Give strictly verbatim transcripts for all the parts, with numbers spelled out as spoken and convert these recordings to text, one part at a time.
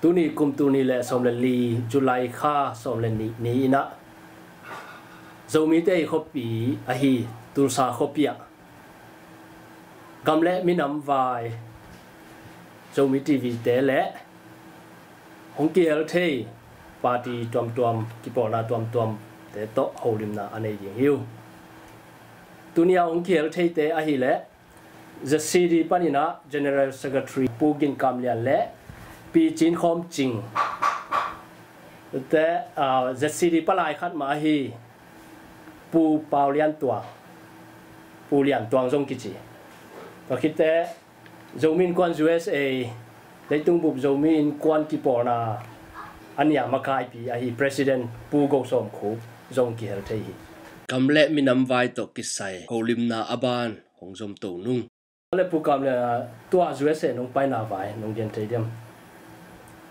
Tuni kum tul nih le sawm le li, July kha sawm le nih ni-in ah, Zomite i khuapi ahi Tulsa khuapi ah gam le minam vai, Zomi T V te le hong kihel thei party tuamtuam, kipawlna tuamtuamte tawh holimna a nei ding hi uh. Tuni a hong kihel theite ahih leh Z C D panin ah General Secretary Pu Gin Kam Lian le Pi Cin Khawm Cing te, ah, Z C D palai khat mah ahi Pu Pau Lian Tuang, Pu Lian Tuang zong kici. Tua khit teh Zomi Innkuan U S A, Leitung Bup Zomi Innkuan kipawlna a nia makaipi ahi President Pu Go Sawm Khuk zong kihel thei hi. Gam le minam vai tawh kisai holimna a ban hong zom to nung. Le Pu Kam Lian, tua U S A nong paina vai nong gen thei diam?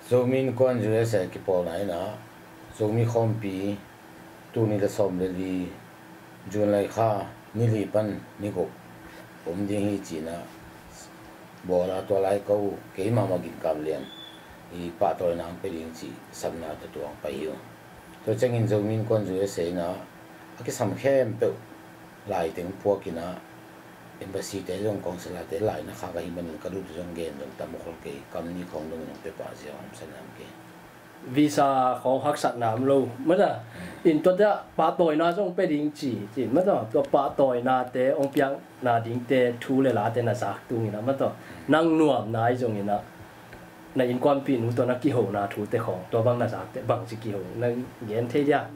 Zomi Innkuan U S A kipawlna in ah, Zomi khawmpi tul nih le sawm le li, July kha ni li pan ni guk om ding hi ci-in ah bawl a, tua lai ko kei mahmah Gin Kam Lian i pahtawina hong pia ding cih sapna tawh tua hong pai hi uh. Tua ciangin Zomi Innkuan U S A in ah a kisam khempeuh lai teng puak in ah, embassy te zong, consulate lai na khak ahih manin ka lut zong gen zong tam khol kei, kam nih khawng dongin hong pia pah ziau hamsa nam kei. Visa khawng haksatna om lo, mata. In tua teh pahtawina zong pia ding ci, ci, mata. Tua pahtawinate hong piakna dingte thu le late na zak tung in ah, mata. Nang nuamna ahi zongin ah, na innkuanpihnu tawh na kihona thute khawng, tua bang na zak teh bangci kiho, na gen thei dia?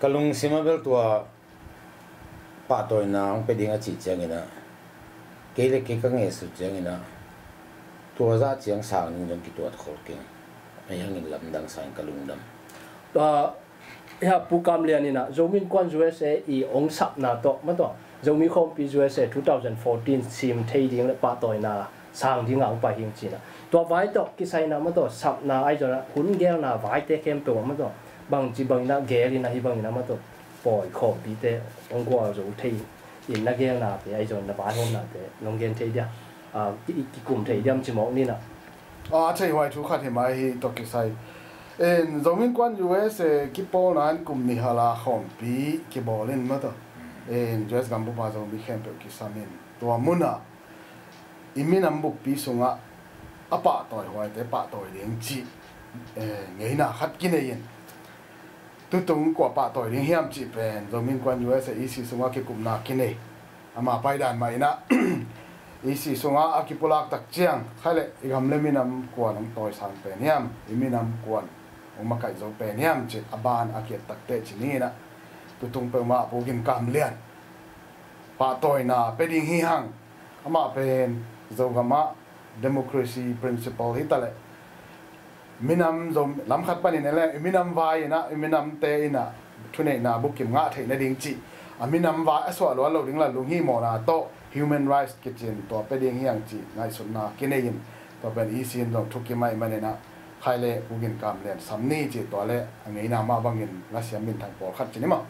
Ka lungsim ah bel tua pahtawina hong pia ding a cih ciangin ah, kei le kei ka ngesut ciangin ah, tua zah ciang sang ding zong kituat khol keng. Ahi hangin lamdang sangin ka lungdam. Tua, hia, Pu Kam Lian in ah Zomi Innkuan U S A i hong sapna tawh, mata, Zomi Khawmpi U S A two thousand fourteen sim thei ding le pahtawina sang ding a hong pai hi ing ci-in ah, tua vai tawh kisai in ah, mata, sapna ahi zongin ah hun gelna vaite khempeuh ah, mata, bangci bangin ah gel in ah, hih bangin ah, mata, pawi khawmpite hong gualzo thei in na gelnate ahi zongin na vaihawmnate nong gen thei dia? Ah, ki, kikum thei diam ci mawk ni in ah. Ah, a thei huai thu khat hi mai, hih tawh kisai in Zomi Innkuan U S A kipawlna in kum nih hala khawmpi kibawl in, mata, in U S gambup a Zomi khempeuh kisam in, tua mun ah i minam buppi sungah a pahtawi huaite pahtawi ding cih, eh, ngeina khat kinei in, tutung kua pahtawi ding hiam cih pen Zomi Innkuan U S A E C sungah kikupna kinei. Ama paidan mah in ah E C sungah a kipulak tak ciang, khaih leh i gam le minam kua'n hong tawisang pen hiam, i minam kua'n hong makaih zo pen hiam cih a ban a ki-et tak teh ci ni in ah, tutung peuhmah Pu Gin Kam Lian pahtawina pia ding hi hang. Amah pen Zogam ah democracy principle hi ta leh, minam Zo, lam khat panin en leng, i minam vai in ah, i minamte in ah thuneihna bukim ngah theih nading cih, a minam vai a suah luat loh ding lalung himawhna tawh human rights kici in tua pia ding hi hang cih ngaihsutna kinei in, tua pen E C in zong thukim ahih manin ah, khaih leh Pu Gin Kam Lian sam ni cih, tua leh a ngeina mah bangin lasiam minthang pawlkhat ci ni maw.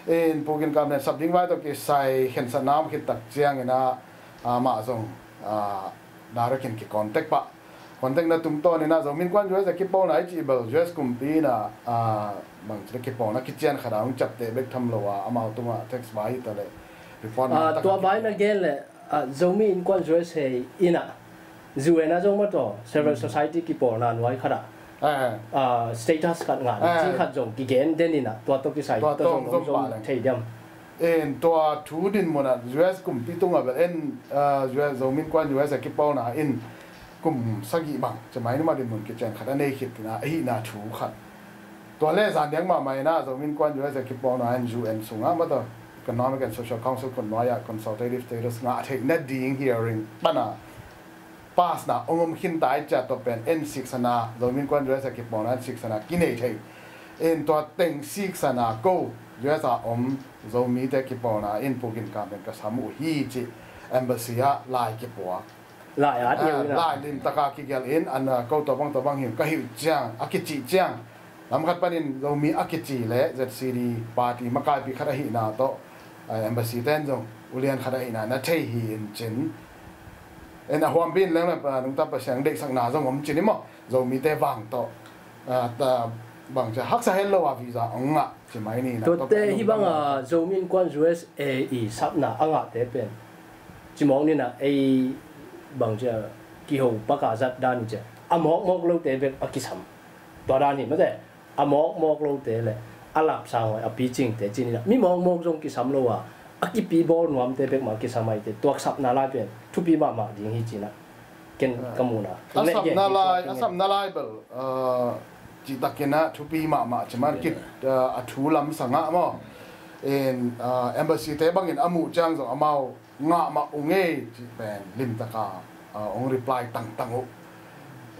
In Pu Gin Kam Lian sap ding vai tawh kisai khensatna om khit tak ciangin ah, amah zong, ah, direct in ki-contact pah. Contact na tungtawn in ah Zomi Innkuan U S A kipawlna i cih bel U S kumpi in ah, ah, bangci leh kipawlna kician khat ah hong ciapteh bek tham lo a, amau tungah text vai hi ta leh report, ah, man tak tua vai na gen leh, ah, Zomi Innkuan U S A in ah U N ah zong, mata, civil society kipawlna nuai khat ah, ah, status khat ngah, ah, cih khat zong kigen den in ah, tua tawh kisai tua tawh zong, zong zom thei diam? In tua thu dinmun ah U S kumpi tungah bel en, ah, U S, Zomi Innkuan U S A kipawlna in kum sagih bang ci mai ni maw, dinmun kician khat a nei khit in ah, ahihna thu khat. Tua leh zan diak mahmah in ah Zomi Innkuan U S A kipawlna in U N sungah, mata, Economic and Social Council khut nuai ah consultative status ngah theih nading hearing pan a passna hong om khin ta i ciah, tua pen en siksana, Zomi Innkuan U S A kipawlna in siksana kinei thei. In tua teng siksana ko U S a om Zomite kipawlna in Pu Gin Kam Lian ka sam uh hi cih embassy ah lai kipuak. Lai at, ah, lai limtak a kigelh in, an, ah, ko tua bang tua bang hi ka hih ciang, a kicih ciang, lam khat panin Zomi a kici leh Z C D party makaipi khat ahihna tawh, ah, embassy ten zong ulian khat ahihna na thei hi in cin, En a huampi in leng le, ah, nungta Pasian deihsakna zong om ci ni maw? Zomite vang tawh, ah, ta bang ci a haksa het lo a visa ong ngah ci mai ni na. Tuate hih bang a Zomi Innkuan U S A i sapna a ngahte pen cimawk ni na, ei bang ci a kiho paka zat dan ci a, a mawkmawk lote bek a kisam. Tua dan hi mate. A mawkmawk lote le a lapsang huai a picingte ci ni na, mi mawkmawk zong kisam lo a, a kipibawl nuamte bek mah kisam ahite, tua sapna lai pen thupi mahmah ding hi ci na. Ken ka muhna a sapna lai, a sapna lai bel, ah, cihtakin ah thupi mahmah ci man kit, ah, a thu lamsang ah maw? In, ah, embassy te bangin a muh ciang zong amau ngah mah ung ei cih pen limtaka, ah, ong reply tangtang uh.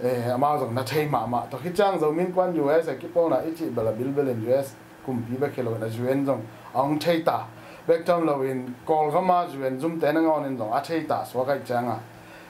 Eh, amau zong na thei mahmah. Tua khit ciang Zomi Innkuan U S A kipawlna i cih bel a bilbel in U S kumpi bek hi loin a U N zong a ong thei ta. Bek tham loin Kawlgama U N zumte na ngawnin zong a thei ta suak aih cianga.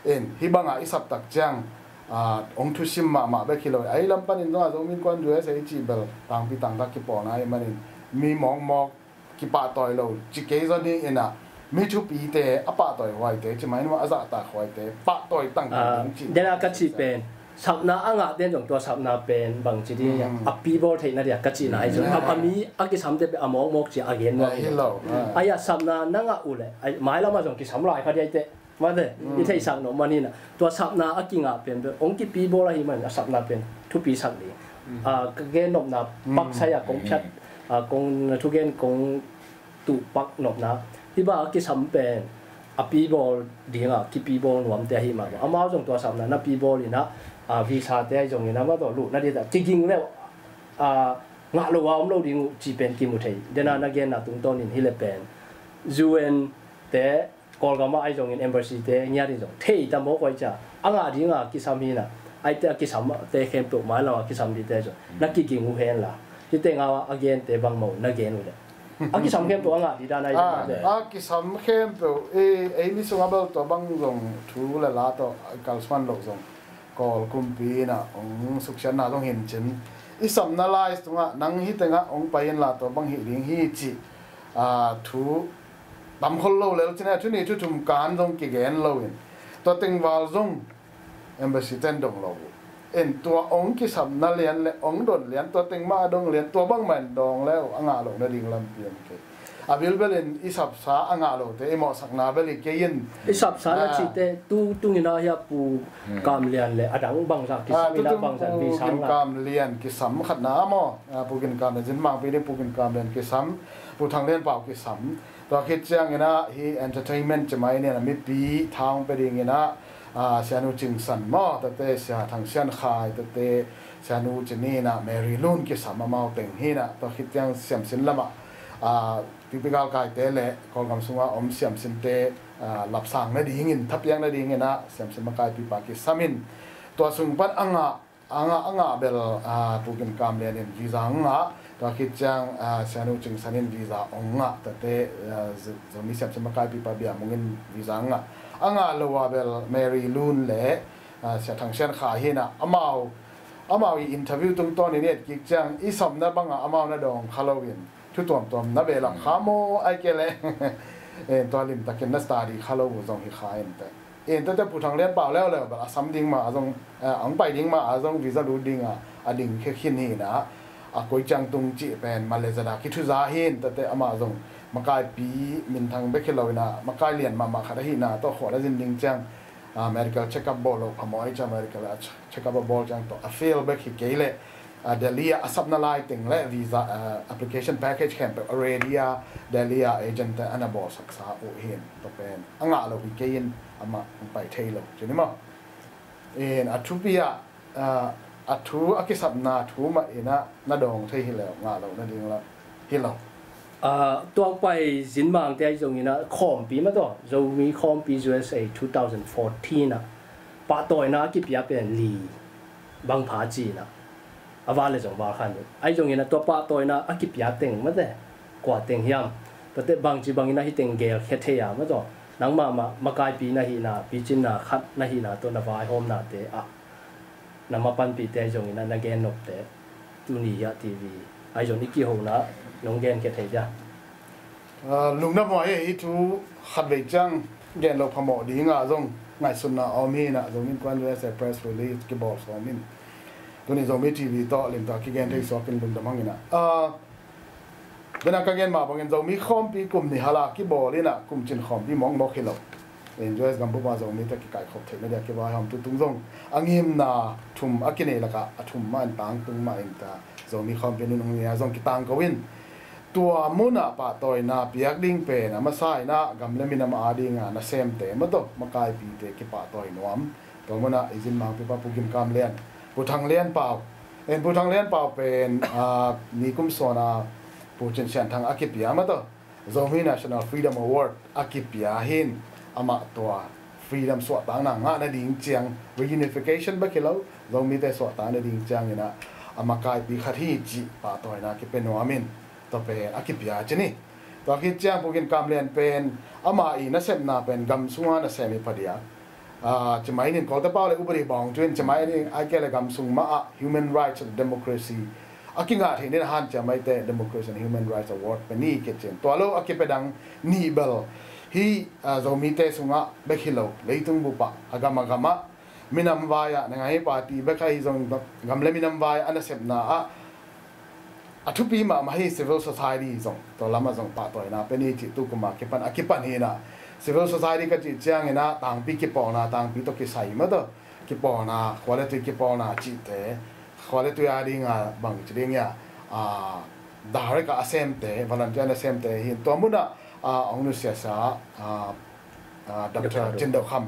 In, hih banga i saptak ciang, ah, ong thusim mahmah bek hi loin a i lam panin zong a Zomi Innkuan U S A i cih bel tangpi tangtak kipawlna i manin mi mawkmawk kipahtawi lo ci kei zaw ni in ah, mi thupite a pahtawi huaite ci mai ni maw, a zahtak huaite pahtawi tangtang ding ci. Dena ka cih pen sapna a ngah den zong tua sapna pen bang ci ding a pibawl theihna dia ka cihna ahi zong a mi a kisamte pen a mawkmawk ci a gen nuam hi lo. Ahi a sapna na ngah uh leh mailamah zong kisam lai kha dia i teh. Mate, i theihsak nop man hi na. Tua sapna a kingah pen pen ong kipibawl ahi man a sapna pen thupisak ding. Ah, ka gennopna paksai a kong phiat, ah, kong thugen kong tuh pak nopna. Hih bang a kisam pen a pibawl dinga kipibawl nuamte ahi mah. Amau zong tua sapna na pibawl in ah, ah, visa te ahi zongin amah tawh luhna dita kiging leuh, ah, ngah lo a om lo ding uh cih pen kimu thei. Dena na genna tungtawnin hi le pen U N te Kawlgam ah ahi zongin embassy te ngiat in zong thei ta mawk uh ahi cia a ngah dinga kisam hi na. Aite a kisamte khempeuh mailam a kisam dite zong na kiging uh hen la. Hite ngau a a gente bangmah uh na gen uh le a kisam khempeuh a ngah di dan ahi zong a kisam khempeuh ei mi sungah bel tua bang zong thu le la tawh kalsuan loh zong Kawl kumpi in ah ong suksiatna zong hin cin i sapna lai tungah nang hi tengah ong pai in la tua bang hi ding hi cih, ah, thu tam khol lo lel cin a thu ni thu thum kan zong kigen lo in tua tengval zong embassy ten dong lo uh. En tua ong kisapna lian le ong don lian tua teng mah a dong lian tua bangmah in dawng le uh a ngah lohna ding lampi om kei. A bilbel in i sapsa a ngah lote i mawhsakna bel hi kei in. I sapsa na cihte tu tungin ah hi a Pu Kam Lian le a dang bangzah kisam in ah bangzah Pu Gin Kam Lian kisam khatna maw? Ah, Pu Gin Kam Lian zin mangpi ding Pu Gin Kam Lian kisam, Pu Thang Lian Pau kisam. Tua khit ciangin ah hi entertainment ci mai ni na mipi thaung pe dingin ah, ah, Sianu Cing San maw, tate Sia Thang Sian Khai, tate Sianu Cin in ah Mary Lun kisam amau teng hi na. Tua khit ciang siamsin lamah, ah, pipi galkaite le Kawlgam sunga om siamsinte, ah, lapsang nadingin thapiak nadingin ah siamsin makaipipa kisam in tua sung pan a ngah a ngah a ngah bel, ah, Pu Gin Kam Lian in visa ong ngah. Tua khit ciang, ah, Sianu Cing San in visa ong ngah. Tate, ah, Zomi siamsin makaipipa Bia Mung in visa ong ngah. A ngah lo a bel Mary Lun le, ah, Sia Thang Sian Khai hi na amau amau i interview tungtawnin i et kik ciang i sapna bangah amau na dawng kha lo in thu tuamtuam na behlap kha maw ai kei le. Eh, tua limtakin na study kha lo uh zong hi kha in teh. Eh, tate Pu Thang Lian Pau leuleu bel a sam ding mah a zong, eh, a ong pai ding mah a zong visa lut ding a a ding khia khin hi na. A koi ciang tung cih pen Malaysia a kithuza hi in tate amah zong makaipi minthang bek hi lo in ah makai lian mahmah khat ahi na tawh khual a zin ding ciang, ah, medical check-up bawl lo phamawh ahi ciang medical a check-up a bawl ciang tawh a fail bek hi kei leh, ah, Delhi ah a sapna lai teng le visa, ah, application package khempeuh a ready a Delhi ah agent te a na bawlsaksa uh hi in tua pen a ngah lo hi kei in amah ong pai thei lo ci ni maw? In a thupi ah, ah, a thu a kisapna thu mah in ah na dawng thei hi leu ngah lo nading la hi lo. Ah, tuang pai zin mangte ahi zongin ah khawmpi mah tawh Zomi Khawmpi U S A two thousand fourteen ah pahtawina a kipia pen li bang pha ci-in ah a val le zong val khan uh. Ahi zongin ah tua pahtawina a kipia teng mate kua teng hiam? Tuate bangci bangin ah hih teng gelkhia thei a mah tawh nangmah mah makaipi na hihna, picinna khat na hihna tawh na vaihawmnate ah na mapanpihte ahi zongin ah na gennopte tuni hiah T V ahi zong i kihona nong genkhia thei dia? Ah, lungdam huai hi. Hih thu khatvei ciang gen lo phamawh dingah zong ngaihsutna a om hi inah, Zomi Innkuan U S A press release kibawl sawm in, tuni Zomi T V tawh limtak kigen thei suak in lungdam hang inah. Ah, Dena ka gen mah bangin Zomi khawmpi kum nih hala kibawl inah, kum cin khawmpi mawkmawk hi lo. In U S gambup ah Zomite kikaikhop theihna dia kivaihawmtu tung zong a ngimna thum a kinei lakah a thum mah in tangtung mah in ta, Zomi khawmpi nunung ni-a zong kitangko in, tua munah pahtawina piak ding pen a masa inah gam le minam adinga nasemte maw tawh makaipite kipahtawi nuam. Tua munah i zin mangpipa Pu Gim Kam Lian, Pu Thang Lian Pau, en Pu Thang Lian Pau pen, ah, nikum suana Pu Cin Sian Thang a kipia maw tawh Zomi National Freedom Award a kipia hi in, amah tua freedom suahtakna ngah nading ciang, reunification bek hi lo, Zomite suahtak nading ciang inah a makaipi khat hi cih pahtawina kipia nuam in, tua pen a kipia ci ni. Tua khit ciang Pu Gim Kam Lian pen ama i nasepna pen gam sunga nasem hi pha dia. Ah, ci mai nin Kawlte pau le upadi bawng tu in ci mai nin, ai ke le gam sung mah ah human rights and democracy a kingah theih nin a hanciam maite, Democracy and Human Rights Award pia ni kei ci in. Tua lo a kipia dang nih bel hi, ah, Zomite sungah bek hi lo, leitung bup ah a gam a gam ah minam vai ah, na ngai party bek ahi zong gam le minam vai ah a nasepna ah a thupi mahmah hi civil society zong, tua lamah zong pahtawina pia ni cih tu kum a kipan a kipan hi inah, civil society ka cih ciang inah tangpi kipawlna, tangpi tawh kisai maw tawh kipawlna, khua le tui kipawlna cihte, khua le tui adinga bang ci ding ia, ah, direct a semte, volunteer a semte hi in, tua munah, ah, hong nusiasa, ah, ah, Doctor Doctor Cin Deuh Kham.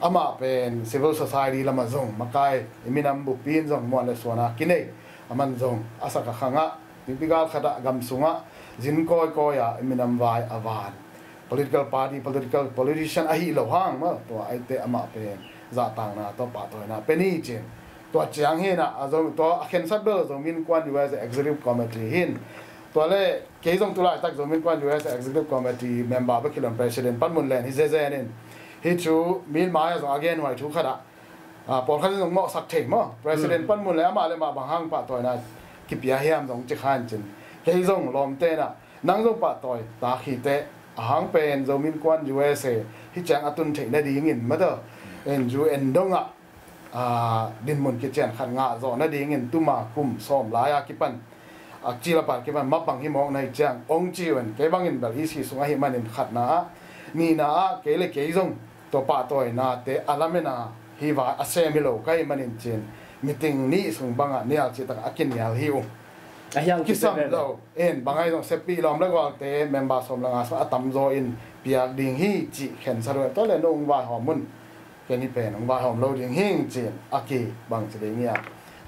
Amah pen civil society lamah zong makai, i minam buppi in zong muan le suana kinei. Aman zong a sak a khangah, tingpi gal khatah gam sungah zin kawikawi ah i minam vai a van, political party, political politician ahi lo hang maw, tua aite amah pen zahtakna tawh pahtawina pia ni ci in. Tua ciang hi inah, a zong tua a khensat bel Zomi Innkuan U S A Executive Committee hi in. Tua le kei zong tulaitak Zomi Innkuan U S A Executive Committee member bek hi lo in, President panmun len hi zezen in, hi thu mi mai ah zong a genhuai thu khatah, ah, pawlkhat in zong mawhsak thei maw, President panmun le amah le amah bang hang pahtawina kipia hiam zong ci kha in ci in. Kei zong lawmte inah nang zong pahtawi tak hi teh, a hang pen Zomi Innkuan U S A hih ciang a tun theih nadingin maw tawh, U N dongah, ah, dinmun kician khat ngah zawh nadingin tuma kum sawm lai-a kipan, a cil a pal kipan mapang hi mawk na hi ciang hong ci uh in, kei bangin bel E C sung ahih manin khatna ah, nihna ah kei le kei zong tua pahtawinate a lamena hi vai a sem hi lo ka hih manin ci in, meeting nih sung bangah nial cihtak a kinial hi uh. A hiang kisam lo in, bang ahi zong seppih lawm le gualte member sawm le nga sung a tamzaw in piak ding hi cih khensat uh. Tua le no hong vaihawm un. Kei ni pen hong vaihawm lo ding hing ci in a ki bang ci ding hi a.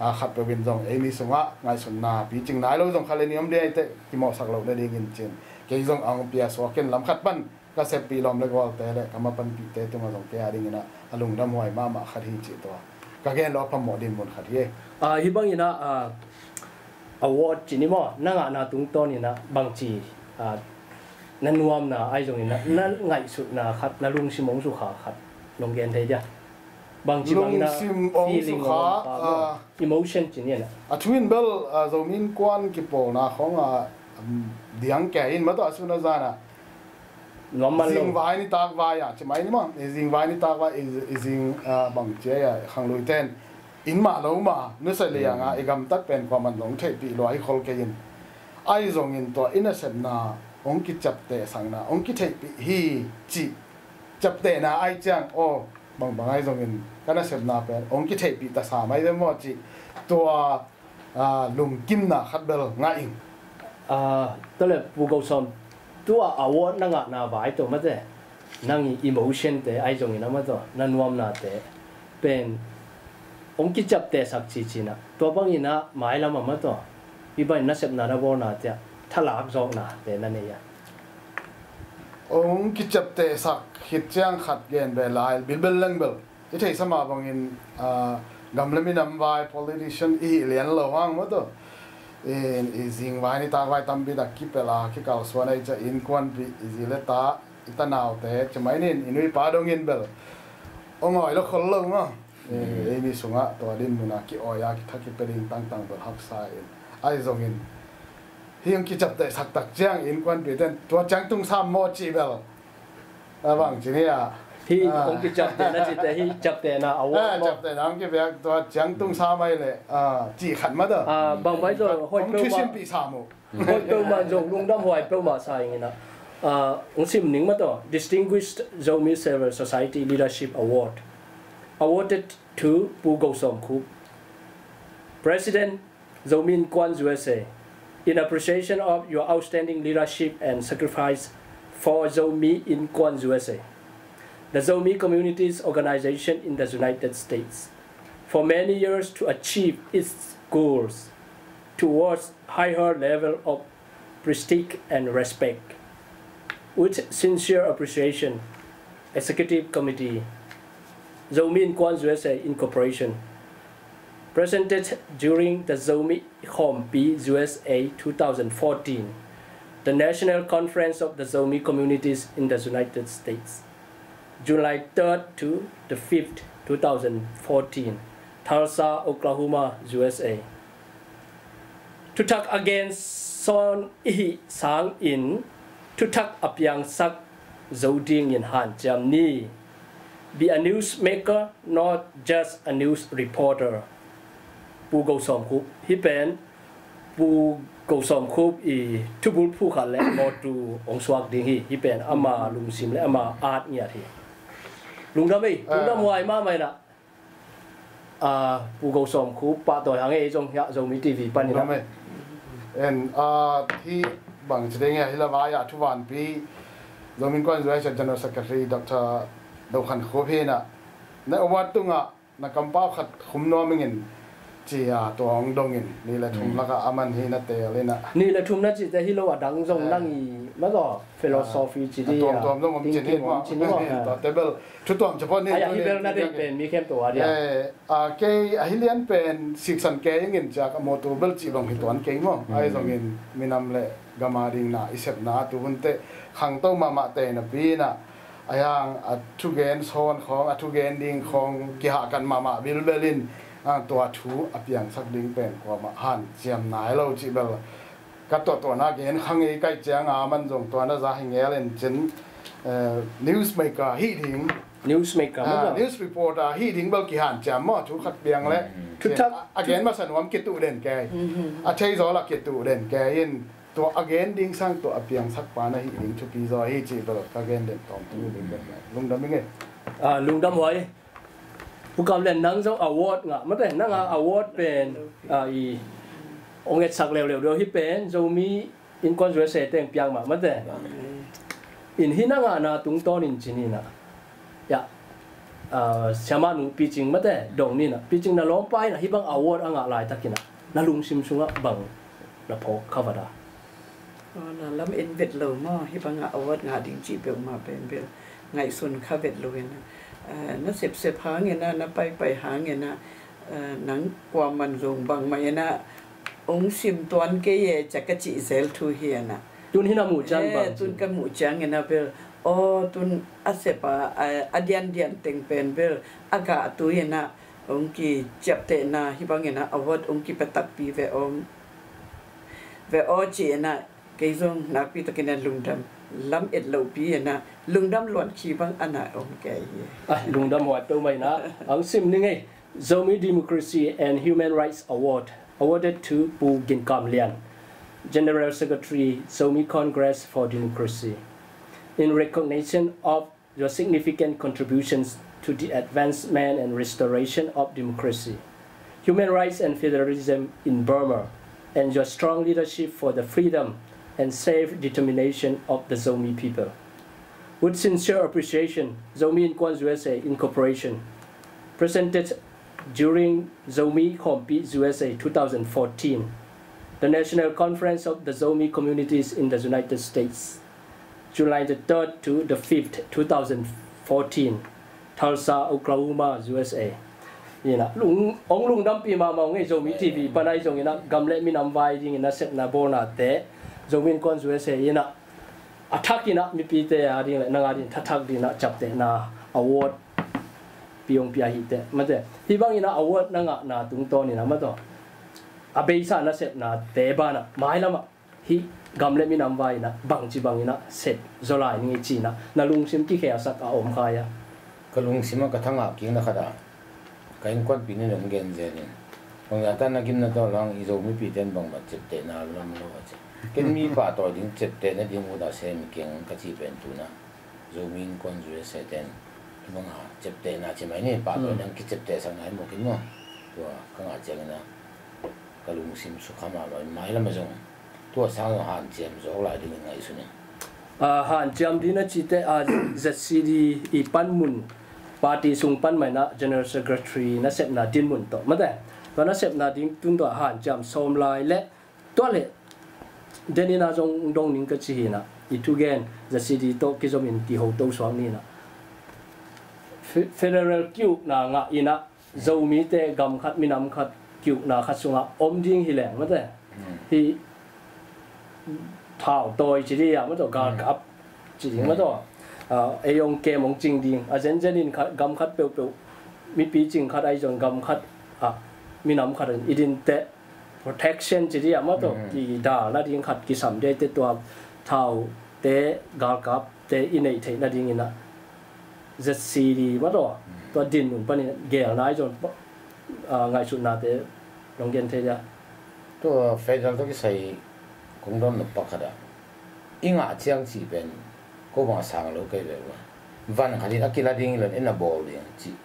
A khatpeuh in zong eimi sungah ngaihsutna picing nai lo zong khat le nih om ding ahih teh kimawhsak loh nadingin ci in kei zong a hong pia suak in lam khat pan ka seppih lawm le gualte le ka mapanpihte tungah zong kei a dingin ah a lungdamhuai mahmah khat hi cih tua ka gen lo a phamawh dinmun khat hi. Ah, hih bangin ah, ah, award cih ni maw, na ngahna tungtawn in ah bangci, ah, na nuamna ahi zongin ah na ngaihsutna khat, na lungsim hong sukha khat nong gen thei dia? Bangci bangin ah lungsim hong feeling sukha, hong pa maw, ah, emotion cih ni ah. A thu in bel, ah, Zomi Innkuan kipawlna khawng ah, um, diang kei in mah tawh a sun a zan ah nuam man lo. Zingvai nitak vai ah, ci mai ni maw, i zingvai nitak vai, i, i zing, ah, bang ci a, khangluite in in mah lo mah nusia liang a, i gamtat pen kuaman zong theihpih lua hi khol kei in. Ahi zongin tua i nasepna hong kiciaptehsakna hong kitheihpih hi cih ciaptehna ahi ciang, aw, bangbang ahi zongin ka nasepna pen hong kitheihpih ta sam ahi ve maw cih tua, ah, lungkimna khat bel ngah ing. Ah, tua le Pu Go Sawm, tua award na ngahna vai tawh mate, nang i emotion te ahi zongin a mah tawh na nuamnate pen hong kiciaptehsak cici in ah, tua bangin ah mailam a mah tawh hih bangin nasepna na bawlnate ah thalak zawknate na nei a? Hong kiciaptehsak khit ciang khat gen ve lai, bilbel leng bel i theihsa mah bangin, ah, gam le minam vai politician i hih lian lo hang maw tawh, i, i zingvai nitak vai tampi tak kipelh a kikalsuan ahi ciah innkuanpih, i zi le ta, i tanaute ci mai nin, i nu i pa dongin bel hong awi lo khol lo maw. I, eimi sungah tua dinmun a ki-awi a kitha kipia ding tangtang bel haksa in, ahi zongin hih hong kiciaptehsak tak ciang innkuanpihte in tua ciang tung sam maw cih bel A bang ci ni a. Hi, ah, hong kiciaptehna cite, hi ciaptehna award, ah, maw? Ciaptehna hong kipiak tua ciang tung sa mai le, ah, ci khat mah ta. Ah, bang bai zaw, hong hoih peuhmah. Thusimpih sa mu. Hoih peuhmah zong lungdam huai peuhmah sa ing ina. Ah, hong sim ning mah ta. Distinguished Zomi Civil Society Leadership Award. Awarded to Pu Go Sawm Khup, President, Zomi Innkuan U S A, in appreciation of your outstanding leadership and sacrifice for Zomi Innkuan U S A, the Zomi community's organization in the United States, for many years to achieve its goals towards higher level of prestige and respect. With sincere appreciation, Executive Committee, Zomi Innkuan U S A Incorporation, presented during the Zomi Khawmpi U S A two thousand fourteen, the National Conference of the Zomi Communities in the United States, July third to the fifth, two thousand fourteen, Tulsa, Oklahoma, U S A. Thuthak a gen sawn i hih sangin thuthak a piangsak zo dingin hanciam ni. Be a newsmaker, not just a news reporter. Pu Go Sawm Khup. Hih pen Pu Go Sawm Khup i thubulphu khat le mawtu hong suak ding hi. Hih pen ama lungsim le ama at ngiat hi. Lungdam ei, lungdam huai mahmah ina. Ah, Pu Go Sawm Khup, pahtawi hang ei zong hiah Zomi T V panin. Lungdam ei. En, ah, hih bang ci ding hiah, hih lamah hiah thuvanpi Zomi Innkuan U S A General Secretary Doctor Do Khan Khup hi ina. Na award tungah na kampau khat khum nuam ingin ci a, tua hong dongin nih le thum lakah a man hi na teel ina. Nih le thum na cihte hi lo, a dang zong nang i mah zaw philosophy ci ding a, tuamtuam zong om ci ni maw. Tua table thu tuam ci pawh ni. Ai a hi bel na deih pen mi khempeuh a dia. Eh, a kei a hi lian pen siksan kei ingin ciak a mawtu bel cih bang hi tuan kei maw. Ai zongin minam le gam a ding na i sepna tu hun teh khangto mahmah tei napi ina. A hiang a thugen sawn khawng, a thugen ding khawng kihahkat mahmah bilbel in, ah, tua thu a piangsak ding pen kuamah hanciam nai lo cih bel ka tuahtuahna gen kha ngei. Kaih ciang a man zong tua na za hi ngel in cin, eh, newsmaker hi ding. Newsmaker, ah, news reporter hi ding bel kihanciam maw, thu khat piang le. Thuthak a gen masa nuam kituh den kei. A thei zaw la kituh den kei in. Tua a gen ding sang tua a piangsak pa na hih ding thupi zaw hi cih bel ka gen den tawm tu ding bel. Lungdam ing ei. Ah, lungdam huai. Pu Kam Lian, nang zong award ngah mate, nang a award pen, ah, i ong etsak leuleu deuh hi pen Zomi Innkuan U S A teng piang mah mate. In hi na ngahna tungtawn in ci ni ina. Ya, ah, siamah nu Pi Cing mate dong ni ina. Pi Cing, na lawmpa ina hih bang award a ngah laitak ina na lungsim sungah bang na phawk kha vat a? Aw, na lam en vet lo maw, hih bangah award ngah ding cih peuhmah pen bel ngaihsun kha vet lo ina. Ah, na sepsep hang ina, na paipai hang ina, ah, nang kuaman zong bangmah ina hong sim tuan kei e, ciah ka cih zel thu hi ina. Tun hi na muh ciang bang, tun ka muh ciang ina bel, aw, tun a sep a, a, a diandian teng pen bel a gah tu ina hong kiciaptehna hih bang ina award hong kipia takpi ve om ve aw ci ina. Kei zong nakpi takin a lungdam lam et lohpi ina lungdam luan khi bang a na om kei hi. Ai, lungdam huai peuhmah ina. Ang sim ning ei. Zomi Democracy and Human Rights Award awarded to Pu Gin Kam Lian, General Secretary, Zomi Congress for Democracy, in recognition of your significant contributions to the advancement and restoration of democracy, human rights and federalism in Burma, and your strong leadership for the freedom and self-determination of the Zomi people. With sincere appreciation, Zomi Innkuan U S A Incorporation presented during Zomi Khawmpi U S A two thousand fourteen, the National Conference of the Zomi Communities in the United States, July the third to the fifth, two thousand fourteen, Tulsa, Oklahoma, U S A. Ina, lung, ong lungdampi mahmah ong ei Zomi T V pan ahi zong ina gam le minam vai ding ina sepna bawlnate Zomi Innkuan U S A ina a thak ina mipite a ding le nang a ding thathak ding ina ciaptehna award pi ong pia hi teh mate. Hih bang ina award na ngahna tungtawn ina mate, a beisa na sepnate banah mailamah hih gam le minam vai-in ah bangci bangin ah sep zaw lai ning i ci-in ah na lungsim kikhelsak a om kha hia? Ka lungsim ah ka thangah kikna khat ah ka innkuanpihte in hong gen zel in, bang zah ta na gimna tawh lang i Zo mipihte in bangmah ciaptehna lam lo a ci. Ken mi pahtawi ding ciaptehna ding ut a sem keng ka cih pen tu-in ah Zomi Innkuan U S A te in hih bang a ciaptehna ci mai ni, pahtawi dang kiciaptehsak nai mawk in maw. Tua ka ngah ciangin ah ka lungsim sukha mahmah in mailam ah zong tua sang zong hanciam zawk lai dingin ngaihsun ing. Ah, hanciam ding na cihte, ah, Z C D i panmun, party sung pan mah in ah General Secretary nasepna dinmun tawh mate, tua nasepna ding tun tawh hanciam sawm lai le tua le denin ah zong dong ning ka ci hi-in ah, i thugen Z C D tawh kizomin kiho to suak ni-in ah, fe-, federal ki-ukna ngah in ah Zomite gam khat minam khat ki-ukna khat sungah om ding hi leng mate, hih thautawi ci ding a maw taw, galkap ci ding maw taw. Ah, ei hong kem hong cing ding a zenzen in khat, gam khat peuhpeuh mipi cing khat ahi zong gam khat ah minam khat in i dinteh protection ci ding a maw taw, kidal nading khat kisam ding a, tua thaute galkapte i neih theih nadingin ah Z C D maw taw, tua dinmun panin gelna ahi zong, ah, ngaihsutnate nong gen thei dia? Tua federal tawh kisai kong dawn nop pak khat ah i ngah ciang cih pen ko bang a sang lo kei ve ua. Van khat in a kila ding i lon en a bawl ding cih.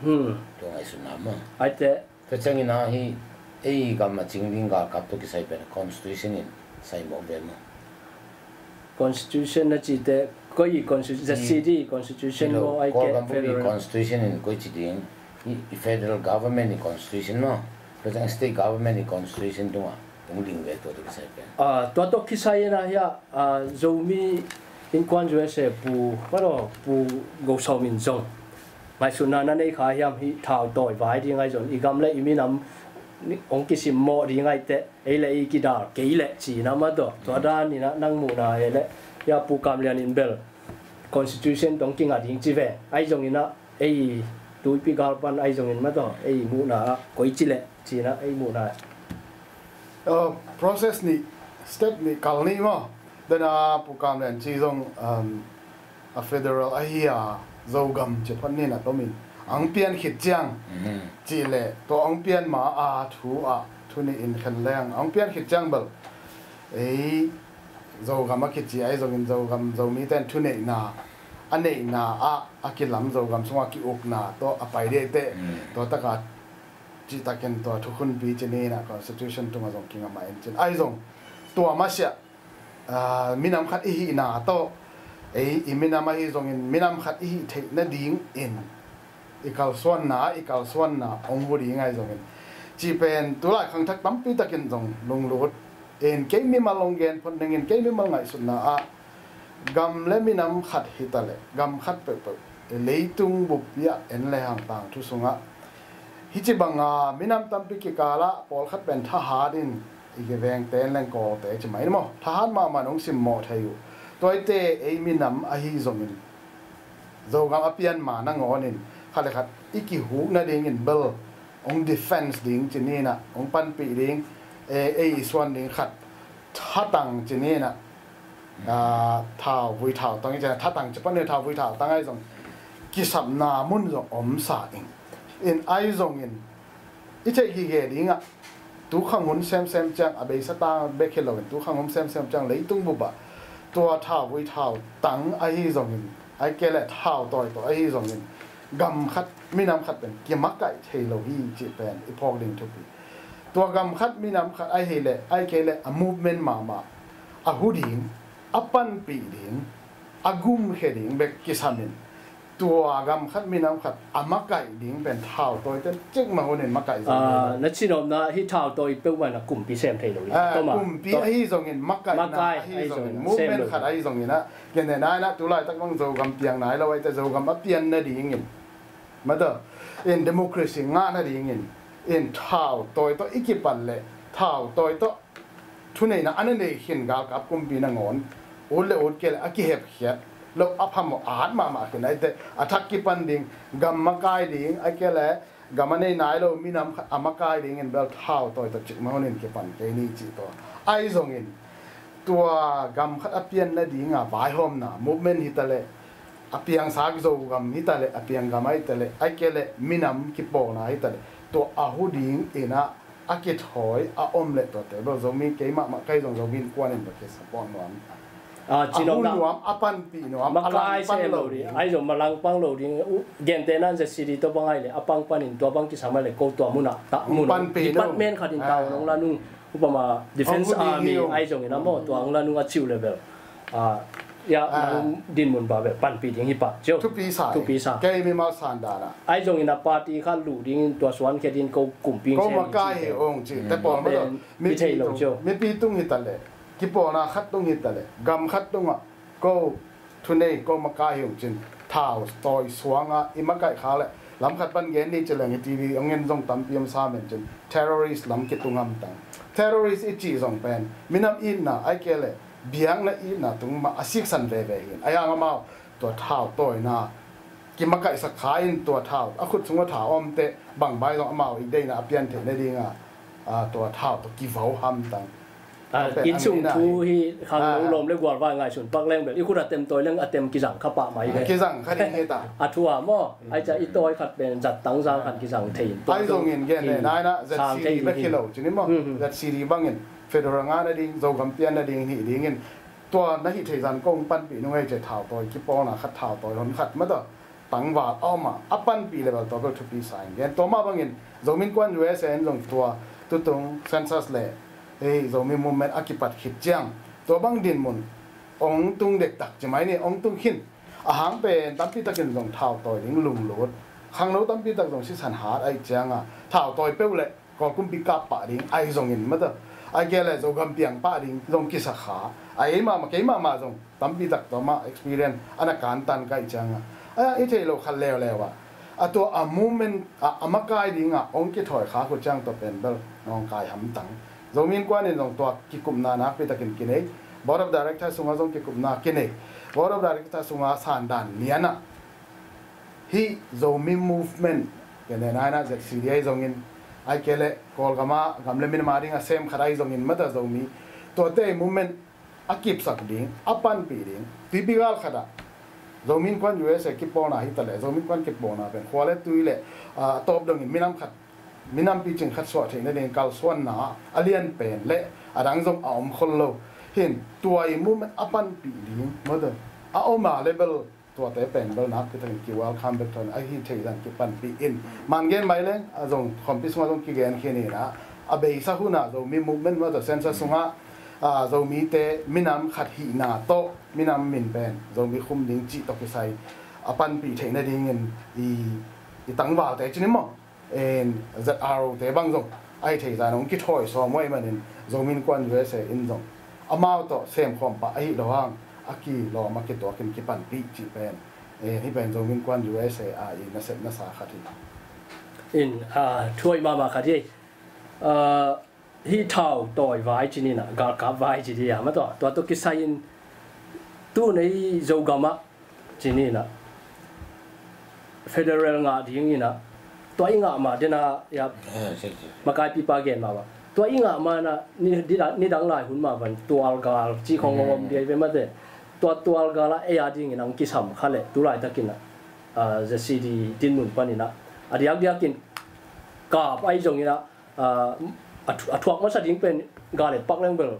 Hmm. Tua ngaihsutna maw. Aite. Tua ciangin ah hih ei gam a cing ding galkap tawh kisai pen constitution in sai mawk ve maw. Constitution na cihte koi i constitu-, Z C D constitution maw, ai ke federal constitution in koi ci ding, i, i federal government i constitution maw, tua ciang state government i constitution tungah hong ding ve tua tawh kisai pen. Ah, tua tawh kisai in ah hia, ah, Zomi Innkuan U S A pu, maw taw, Pu Go Sawm in zong ngaihsutna na nei kha hiam, hih thautawi vai ding ahi zong i gam le i minam hong kisimmawh ding ahi teh ei le ei kidal kei leh ci-in ah maw taw. Tua danin ah nang muhna ei le, hia Pu Kam Lian in bel constitution tawh kingah ding ci ve, ahi zongin ah ei tuipi gal pan ahi zongin maw taw, ei muhna ah koici leh ci-in ah ei muhna. Uh, process nih, step nih, kal nih maw. Dena Pu Kam Lian ci zong, um, a federal ahi a Zogam ci phot nin a tomin ang pian khit ciang cih leh tua ang pian ma a thu ah thu nih in khen leng ang pian khit ciang bel ei Zogam a kici ahi zongin Zogam Zomite in thuneihna a neihna ah a kilam Zogam sungah ki-ukna tawh a pai dih teh tua takah cihtakin tua thukhunpi ci ni-in ah constitution tungah zong kingah mah in cin ahi zong tua masiah, ah, minam khat i hihna tawh ei i minam ahi zongin minam khat i hih theih nadingin i kalsuanna, i kalsuanna hong hu ding ahi zongin cih pen tulai khangthak tampi takin zong lunglut in kei mimal hong gen phot ningin kei mimal ngaihsutna ah gam le minam khat hita leh gam khat peuhpeuh leitung buppi ah en le hang tangthu sungah hih ci banga minam tampi kikalah pawlkhat pen thahat in i kivengte en leng Kawlte ci mai ni maw, thahat mahmah in hong simmawh thei uh. Tuaite ei minam ahi zongin Zogam a pian ma nangawnin khat le khat i kihuk nadingin bel hong defense ding ci ni-in ah hong panpih ding, e, ei i suan ding khat thatang ci ni-in ah, ah, thauvui thautang i ci-in ah thatang ci pan ni, thauvui thautang ahi zong kisapna mun zong omsa ing in ahi zongin i theih gige dingah tukhang hun semsem ciang a beisa tang bek hi loin tukhang hun semsem ciang leitung bup ah tua thauvui thautang ahi zongin ai kei leh thautawi tawh ahi zongin gam khat minam khat pen kimakaih thei lo hi cih pen i phawk ding thupi. Tua gam khat minam khat ahi leh ai kei leh a movement mahmah a hu ding, a panpih ding, a gumkhia ding bek kisam in tua gam khat minam khat a makaih ding pen thautawite cikmah hunin makaih zo. Ah, na cinopna hih thautawi peuhmah in a kumpi sem thei lo hi. Ah, kumpi ahi zongin makaihna ahi zongin movement khat ahi zongin ah kene nai na tulaitak bang Zogam piang nai lo ahi teh Zogam a pian nadingin maw taw in democracy ngah nadingin in thautawi tawh i kipan leh thautawi tawh thuneihna a na nei khin galkap kumpi nangawn ut le ut kei leh a kihepkhiat lo a phamawh a hat mahmah khin ahi teh a thak kipan ding gam makai ding ai kei leh gam a nei nai lo minam khat a makai dingin bel thautawi tawh cikmah hunin kipan kei ni cih tawh Ahi zongin tua gam khat a pian nadinga vaihawmna movement hi taleh, a piangsak Zogam hi taleh, a piang gam ahi taleh, ahih kei leh minam kipawlna hi taleh, tua a hu ding in ah a kithawi a om leh tuate bel Zomi, keimah mah ka hi zong Zomi Innkuan in bel kei support nuam. A, a hu nuam, a panpih nuam, a langpang lo ding. Ahi zong ma langpang lo ding. Gentehna in Z C D tua bang ahih leh a pang panin tua bang kisam ahih leh ko tua munah tah mun, department khat in tau nong la nung, upama Defense Army ahi zongin a maw, tua hong la nung a ci uh leh bel, a, ya, nang dinmun ba bel panpih ding hi pah ci uh. Thupi sa. Thupi sa. Kei mimal san dan ah, ahi zongin a party khat luh dingin tua suan khe dingin ko kumpi, ko makai hi ung ci te pawl maw. Mipi tung hi taleh, kipawlna khat tung hi taleh, gam khat tungah ko thunei, ko makai hi ung cin, thau tawi suanga i makaih kha leh, lam khat pan gen ni ci leng, i T V hong en zong tampi om sa men cin, terrorist lam kitung hamtang. Terrorist i cih zong pen minam itna ahih kei leh biakna itna tung mah a siksan veve hi. Ahi hang amau tua thau tawina kimakaihsak kha in, tua thau a khut sungah thau om teh bang bai zong amau i deihna a pian theih nadinga, a, tua thau tawh kivo hamtang. A, inn sung thu hi khang, lawm le gualvai ngaihsun pak leng bel i khut a tem tawi leng a tem kizang kha pah mai ve. Kizang kha ding hi ta. A thu a maw, ahi ciang i tawi khat pen zat tang zang khat kizang thei in. Ahi zongin gen le nai na Z C D bek hi lo cin i maw. Z C D bangin federal ngah nading, Zogam pian nading hi dingin, tua na hih theih zan kong panpih nung ei ci, thau tawi kipawlna khat, thau tawi hon khat mah tawh tangval a om a, a panpih leh bel tua bel thupi sa in gen. Tua mah bangin Zomi Innkuan U S A in zong tua tutung census leh hei Zomi movement a kipat khit ciang tua bang dinmun hong tung dektak ci mai ni, hong tung khin. A hang pen tampi takin zong thau tawi ding lunglut, khangno tampi tak zong sisan hat ahih cianga thau tawi peuh leh Kawl kumpi kap pah ding ahi zongin mah tawh, ahih kei leh Zogam piang pah ding zong kisa kha. A, ei mahmah, kei mahmah zong tampi tak tua mah experience a na kantan ka hih cianga, a, i theih loh khat leuleu ah, a, tua a movement a, a makai dinga hong kithawi kha uh ciang tua pen bel nawngkai hamtang. Zomi Innkuan in zong tua kikupna nakpi takin kinei. Board of Director sungah zong kikupna kinei. Board of Director sungah sandan lianah hih Zomi movement, kei le nai na Z C D ahi zongin, ahih kei leh Kawlgam a gam le minam a ding a sem khat ahi zongin mah tawh Zomi, tuate movement a kipsak ding, a panpih ding, tuipi gal khat ah Zomi Innkuan U S A kipawlna hi taleh, Zomi Innkuan kipawlna pen khua le tui le, a, tawp dongin minam khat, minam picing khat suah theih nading kalsuanna a lian pen le a dang zong a om khol lo. Hin tua i movement a panpih ding mah tawh a om a leh bel tuate pen bel nakpi takin ki welcome bek tawh a, hih theih zan kipanpih in. Man gen mai leng, a, zong khawmpi sungah zong kigen khin in a, a beisa hunah Zomi movement mah tawh census sungah, a, Zomite minam khat hihna tawh minam min pen Zomi khum ding cih tawh kisai a panpih theih nadingin i, i tangvalte cin i maw, en, Z R O te bang zong ahih theih zan hong kithawi sawm uh ahih manin Zomi Innkuan U S A in zong amau tawh semkhawm pah ahi lo hang a kilawm a kituakin kipanpih cih pen, en, hih pen Zomi Innkuan U S A a i nasep nasa khat hi. In, a, thuai mahmah khat hi. A, hih thau tawi vai cin in a, galkap vai cin hi a, mah tawh, tua tawh kisai in tu nei Zogam ah cin in a, federal ngah ding in a, tua i ngah mah den a, ya, makaipipa gen mah mah, tua i ngah mah na, ni, nidang lai hun mah van tualgal cih khong om dia i ve mah te. Tua tualgal ah ei a dingin ang kisam kha leh tu laitakin a, a, Z C D dinmun panin a, a diakdiakin kap ahi zongin a, a, a thu-, a thuak masa ding pen gal et pak leng bel,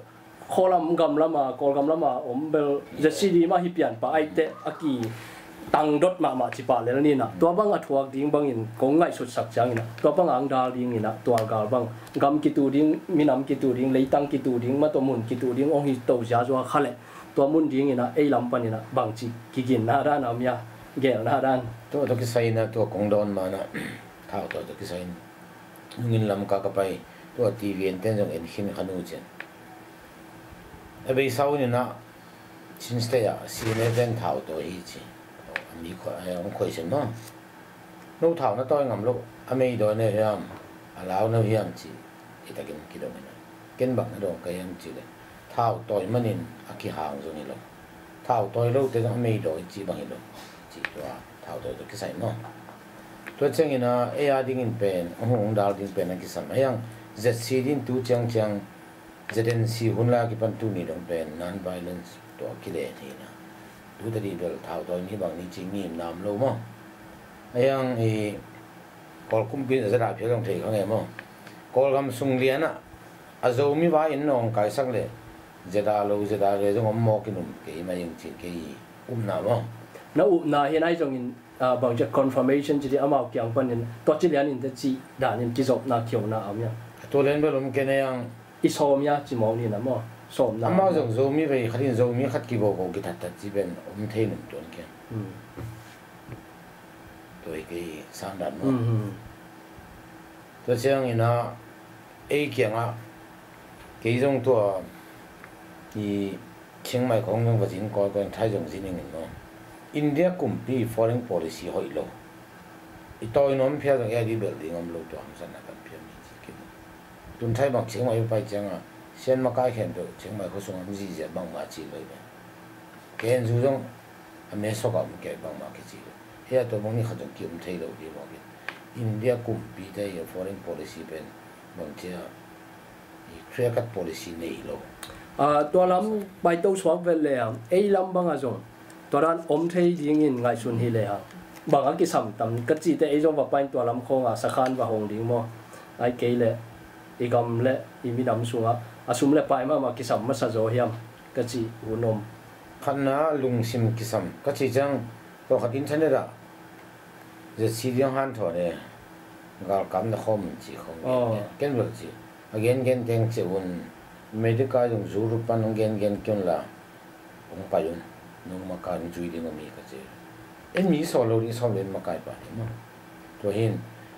khualam gamlam a, Kawlgam lam a om bel Z C D mah hi pian pah ahih teh a kitangdot mahmah ci pah lel ni na. Tua bang a thuak ding bangin kong ngaihsutsak ciangin a, tua bang ang dal dingin a, tualgal bang, gam kitu ding, minam kitu ding, leitang kitu ding, mah tawh mun kitu ding hong hi to ziazua kha leh, tua mun dingin a, ei lam panin a bangci kiginna dan a om hia, gelna dan. Tua tawh kisai in a, tua kong dawn ma-in a, thau tawi tawh kisai in, nungin Lamka ka pai, tua T V enten zong en khin kha nu cian. A beisa un in a, Chin State ah C N A ten thau tawi hi ci. A mi khua-, a hong khuai sin maw. No thau na tawi ngam lo, a mei dawi na hiam, a lau na hiam ci, i takin kidong in a. Ken bang na dong ka hiam ci leh, thau tawi manin a kihang zong hi lo. Thau tawi lote zong a mei dawi ci bang hi lo. Ci tua thau tawi tawh kisai maw. Tua ciangin a, ei a dingin pen, a hong dal ding pen a kisam. A hiang Z C D in tu ciangciang Z N C hun lai a kipan tuni dong pen non-violence tawh a kilen hi na. Tu tadi bel thau tawi ni bang ni ci ngim nam lo maw? A yang i Kawl kumpi in a zada phial zong thei kha nge maw? Kawlgam sung lian ah a Zomi va in nawng kaisak le zada lo zada le zong om maw kinum kei ma ing ci kei upna maw? Na upna hi nai zongin, ah, bangcia confirmation ci di amau kiang panin tua ci lian in te ci danin kizopna khiona a om ia. A tua lian bel om kei na yang. I sawm ia ci mawk ni na maw? Sawmna amau zong Zomi vei khat in Zomi khat kibobo kithattat ci pen om thei num tuan kei. Hmm. Tua hi kei sangdan maw? Hmm. Tua ciangin ah ei kiangah kei zong tua i Chiang Mai khong zong va zin kawikawi in thai zong zin ingin maw? India kumpi foreign policy hoih lo. I tawi nuam phial zong ei di bel ding om lo tua hamsatna kan phial mi ci kei maw? Tun thai bang Chiang Mai pai ciangah sian makai khempeuh Chiang Mai khua sungah om zihziah bangmah ci lo hi ve. Ken zu zong a mesok ah om kei bangmah kici lo. Hei a tua bang ni khat zong ki-om thei lo ding maw kei. India kumpi te hi a foreign policy pen bang cia i clear cut policy nei lo. Ah, tua lam paito suak vet le ah ei lam bangah zong tua dan om thei dingin ngaihsun hi le ah bang a kisam tam ka cite ei zong va pain tua lam khawngah sakhan va hong ding maw? Ai kei le i gam le i minam sungah a sum le pai mahmah kisam masa zaw hiam ka ci hun om. Khatna lungsim kisam ka ci ciang tua khat internet ah Z C ding hanthawn e galkap na khawm un ci khawm. Aw. Ken bel ci a gengen teng ci un America zong zu rup pan hong gengen kei un la hong pai un nong makai hong zui ding om hi ka ci. En mi sawl lo ding sawl lo en makai pah ding maw? Tua hin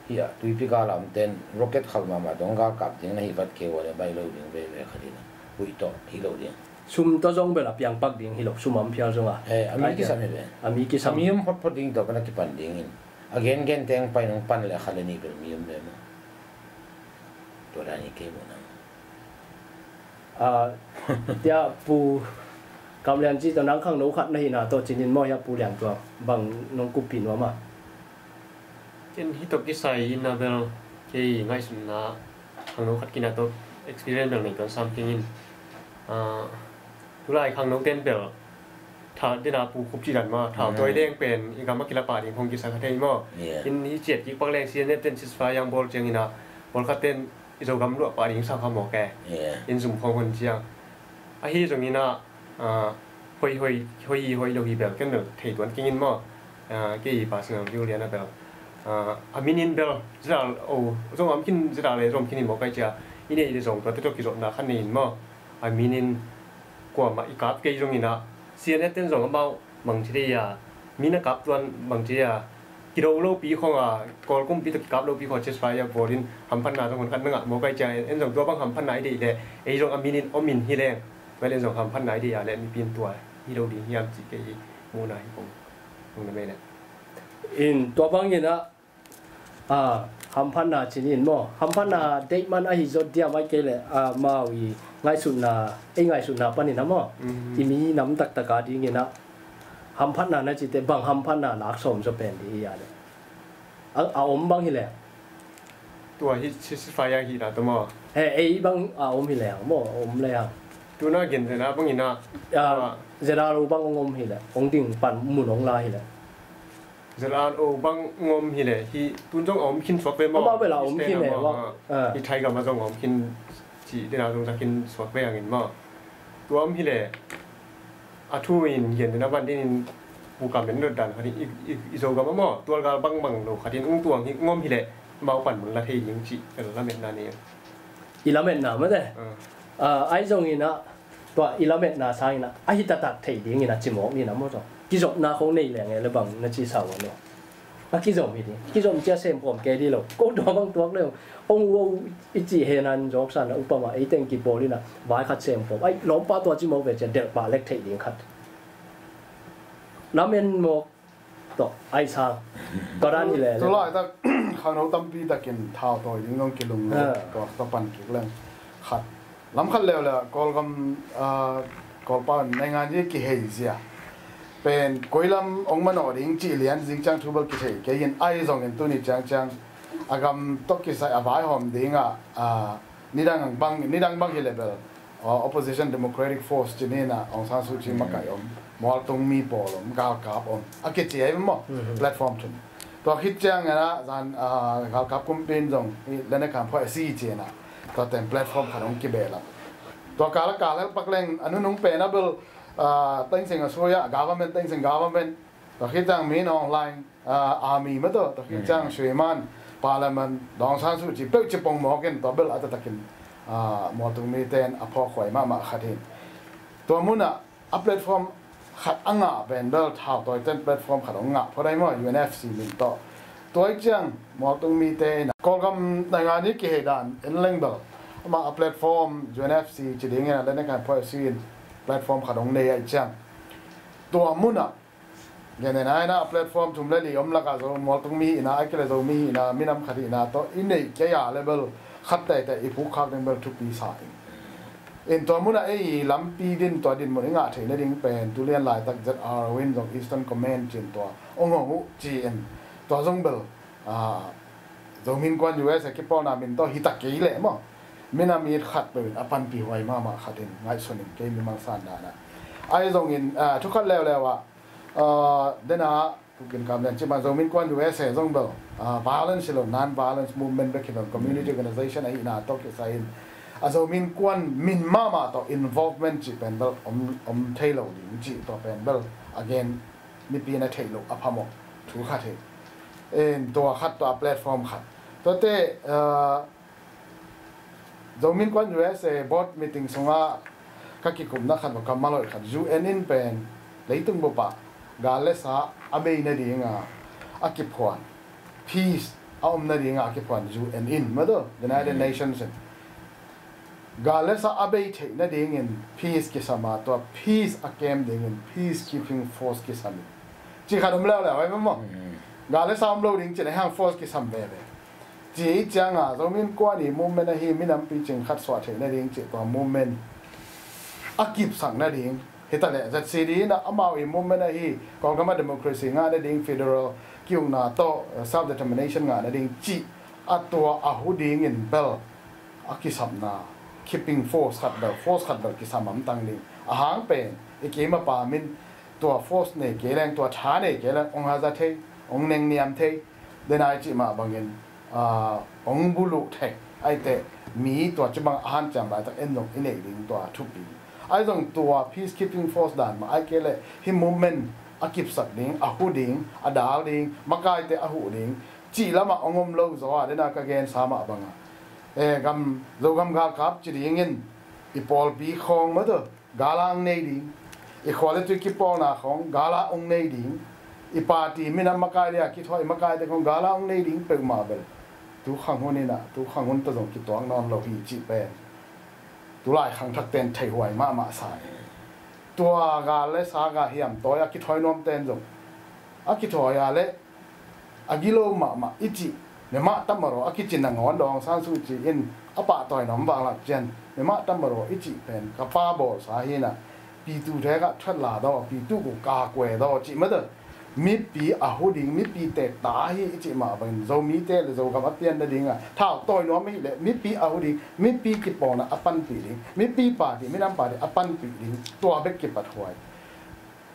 hi a tuipi gal a om ten rocket khal mahmah tawh hong galkap ding na hi vat kei ua le baih lo ding veve kha ding a huih tawh hi lo ding. Sum tawh zong bel a piangpak ding hi lo, sum a om phial zongah. Eh, a mi kisam hi ve. A mi kisam. A mi om photphot ding tawh pan a kipan dingin a gengen teng pai nong pan le a kha le nih bel mi om ve maw? Tua dan hi kei muh nang. Ah, tia Pu Kam Lian ci tawh nang khangno khat na hihna tawh cinin maw hia Pu Lian Tuang bang nong kuppih nuam a? Ken hi tawh kisai in a bel kei ngaihsutna khangno khat kina tawh experience bel nei tuan sam keng in. Ah, tulai khangno ten bel thau dena pu khup ci dan ma thau tawi leng pen i gam a kila pah ding khong kisa kha thei maw? Yeah. In hi ciat kik pak leng sian ne ten sisfa yang bawl ciang ina bawl kha ten i Zogam luah pah ding sa kha maw ke? Yeah. In zum khong hon ciang ahi zong ina, ah, hoi hoi hoi hoi lo hi bel ken bel thei tuan keng in maw? Ah, kei personal view lian a bel, ah, a minin bel zidal o zong om khin zidal le zom khin in maw kai cia i nei le zong tua te tawh kizopna khan nei in maw? A minin kuamah i kap kei zong ina sian ne ten zong amau bangci dei a mi na kap tuan bangci a kido lopi khong a Kawl kumpi tawh kikap lopi khong a ceasefire bawl in hamphatna zong hun khat na ngah maw kai cia en zong tua bang hamphatna i deih le ei zong a minin om in hi leng tua leng zong hamphatna i deih a le mipi in tua hi lo ding hiam cih kei hi muhna hi kong nung na mei le. In tua bangin ah, ah, hamphatna cinin maw hamphatna deih man ahi zot diam ai kei le, ah, mau i ngaihsutna ei ngaihsutna panin ah maw i mi nam taktak a dingin ah hamphatna na cite bang hamphatna lak sawm zaw pen dih hi a le a, a om bang hi le. Tua hi ceasefire hi la tawh maw? He, ei bang a om hi le ang maw a om le ang. Tuna gen zena bangin ah, ah, zena lo bang ong om hi le ong ding pan mun ong la hi le. Zela lo bang ngom hi le hi tun zong a om khin suak ve maw? Amau bela om khin le maw? Ah. Hi Thai gam a zong a om khin ci dena zong za khin suak ve angin maw? Tua om hi le a thu in gen dena van dingin pu kam den dot dan khat in i, i, i Zogam a maw? Tual gal bang bang lo khat in ung tuang hi ngom hi le amau pan mun la thei ding ci ka lametna ni. I lametna mate. Ah. Ah, ai zong in ah tua i lametna sangin ah ahi taktak thei dingin a cimawk ni na maw tawh kizopna khong nei leng e le bang na ci sau a maw? A kizom hi ding kizom cia semkhawm kei dih lo ko tua bang tuak le ong u i cih henan zawksan a upama ei teng kibawl in ah vai khat semkhawm ai lawmpa tua cimawk ve cia delh pah lek thei ding khat lamen mawk tawh ai sang tua dan hi le le. Tulaitak khangno tampi takin thau tawi ding dong kilung lo tua tua pan kik leng khat lam khat leuleu Kawlgam, ah, Kawlpau in naingan hi kihei zia pen koilam ong manawh ding cih lian zing ciang thu bel kithei kei in ai zongin tuni ciangciang a gam tawh kisai a vaihawm dingah, ah, nidang bang nidang bang hi le bel uh, Opposition Democratic Force ci-in ah Aung San Suu Kyi makaih om, mualtung mi pawl om, galkap om, a kici ahi maw, platform thum. Tua khit ciangin ah zan, uh, galkap kumpi in zong i lene kan phuai a si ci-in ah tua ten platform khat hong kibehlap. Tua kal a kal hel pak leng a nunung pen a bel, uh, Thein Sein a sui ah government, Thein Sein government, tua khit ciang Min Aung Hlaing, uh, army mah tawh, tua khit ciang Sui Man, parliament, Daw Aung San Suu Kyi peuh ci pongmawk in tua bel a taktakin, uh, mualtung mite in a phawkhuai mahmah khat hi. Tua munah a platform khat a ngah pen bel thautawi ten platform khat hong ngah phot ahi maw, U N F C min tawh. Tua ahih ciang mualtung mite in Kawlgam naingan i kihei dan en leng bel amah a platform U N F C ci dingin a lene kan phuai a si in platform khat hong nei ahih ciang tua munah gen en ai na platform thum le li om lakah Zo mualtung mi hihna, a kile Zomi hihna, minam khat hihna tawh i neih kei a le bel khat teitei i phukkhak ding bel thupi sa in. In tua munah ei lampi din tua dinmun i ngah theih nading pen tulian laitak Z R O in zong Eastern Command ci-in tua hong hong uh ci-in tua zong bel, ah, Zomi Innkuan U S A kipawlna min tawh hi ta kei leh maw, minam it khat peuh in a panpih huai mahmah khat in ngaihsun in kei mimang san dan ah. Ahi zongin, ah, thu khat leuleu ah, ah, dena Kukin kam lian cih mah Zomi Innkuan U S A zong bel, ah, violence hi lo, non-violence movement bek hi lo, community organization ahihna tawh kisai in a Zomi Innkuan min mahmah tawh involvement cih pen bel om, om thei lo ding cih tua pen bel a gen mipi in a theih loh a phamawh thu khat hi. In tua khat tua platform khat. Tuate, ah, Zomi Innkuan U S A board meeting sungah ka kikumna khat va kammal hoih khat, U N in pen leitung bupah gal le sa a bei nadinga a kiphuan, peace a om nadinga a kiphuan U N in, mah tawh, United Nations in gal le sa a bei theih nadingin peace kisam a, tua peace a kem dingin peace keeping force kisam in, cih khat om leuleu ahi maw. Gal le sa om lo ding cih leh hang force kisam veve. Cih cianga Zomi Innkuan i movement ahi minam picing khat suah theih nading cih tua movement a kipsak nading hi ta leh Z C D in ah amau i movement ahi Kawlgam ah democracy ngah nading, federal ki-ukna tawh, eh, self determination ngah nading cih a tua a hu dingin bel a kisapna keeping force khat bel, force khat bel kisam hamtang ding. A hang pen i keima pa min tua force nei kei leng, tua tha nei kei leng hong haza thei, hong nengniam thei. Denai cih mah bangin, ah, hong buluh thei. Ahi teh mi tua cih bang a hanciam laitak en zong i neih ding tua thupi. Ahi zong tua peacekeeping force dan mah ahi kei leh hih movement a kipsak ding, a hu ding, a dal ding, makaite a huh ding cih lamah hong om lo zaw a, dena ka gensa mah bangah, eh, gam, Zogam galkap ci dingin i pawlpi khawng mah tawh gal a hong nei ding, i khua le tui kipawlna khawng gal a hong nei ding, i party minam makai le a kithuah i makaite khawng gal a hong nei ding peuhmah bel tu khang hun in ah, tu khang hun tawh zong kituak nawn lo hi cih pen tulai khangthak ten theihuai mahmah sa hi. Tua gal le sa, gal hiam tawi a kithawi nuam ten zong a kithawi a le a gilo mahmah i cih, mimah tamaraw a kici nangawn Daw Aung San Suu Kyi in a pahtawi nuam vanglak cian mimah tamaraw i cih pen ka pa bawlsa hi in ah, pitu thek ah thuat la daw, pitu ku ka kue daw cih mah tawh, mipi a hu ding, mipite ta hi i cih mah bangin Zomite le Zogam a pian nading a thautawi nuam ahih leh mipi a hu ding, mipi kipawlna a panpih ding, mipi party, minam party a panpih ding, tua bek kipathuai.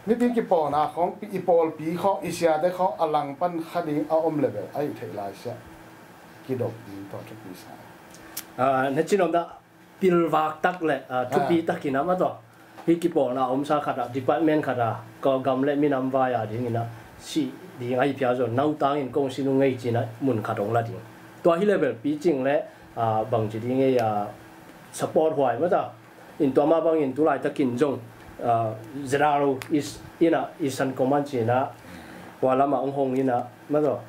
Mipi kipawlna khawng, i pawlpi khawng, i siate khawng a langpan kha ding a om le bel ahih theih lai siah kidop ding tua thupi sa. Ah, na cihnopna pilvak tak le, ah, thupi takin a mah tawh, hih kipawlna a omsa khat ah, department khat ah, ka gam le minam vai a dingin ah sih ding ahi phial zong nautangin kong sin uh ngei ci-in ah mun khat hong la ding. Tua hi le bel picing le, ah, bangci ding ei, ah, support huai mah ta. In tua mah bangin tulaitakin zong, ah, Z R O is, in ah Eastern Command ci-in ah hua lamah hong hong in ah mah tawh,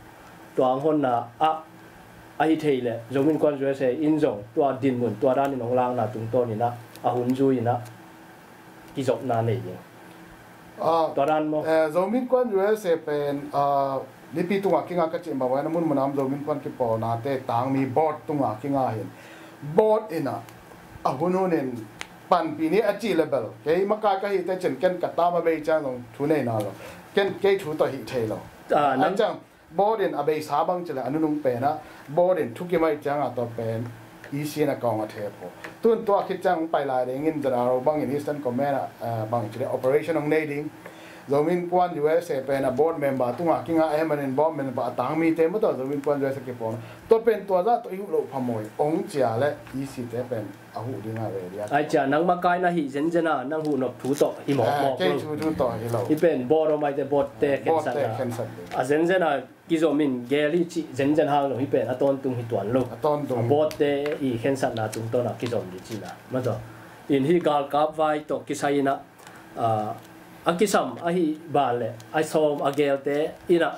tua hong honna ah ahi thei leh Zomi Innkuan U S A in zong tua dinmun, tua danin hong lakna tungtawnin ah a hun zui-in ah kizopna nei ding. Ah, tua dan maw? Eh, Zomi Innkuan U S A pen, ah, mipi tungah kinga ka cih mah bangin a munmun a om Zomi Innkuan kipawlnate tangmi board tungah kinga hi in, board in ah a hun hunin panpih ni a cih le bel kei makai ka hih teh cin ken ka tam a bei ciang zong thu nei nawn lo. Ken kei thu tawh hih thei lo. Ah, a ciang board in a beisa bang ci leh a nunung pen ah board in thukim ahih ciangah tua pen E C in a kawng a thep uh. Tun tua khit ciang pai lai dingin Z R O bangin Eastern Command ah, ah, bang ci le operation hong nei ding. Zomi Innkuan U S A pen a board member tungah kinga ahih manin board member a tang mite maw tawh Zomi Innkuan U S A kipawlna. Tua pen tua zah tawh i huh loh phamawh hi ong cia le E C te pen a huh ding a ready a. Ai cia nang makai na hih zenzen a nang huh nop thu tawh hi mawkmawk lo. Kei thu thu tawh hi lo. Hi pen board om aite board te khensatna. A zenzen a kizom in gel hi cih zenzen hang lo hi pen a tawntung hi tuan lo. A tawntung. A board te i khensatna tungtawn a kizom ding cihna. Maw tawh. In hi galkap vai tawh kisai in a, a kisam ahi ban le a sawm a gelte in a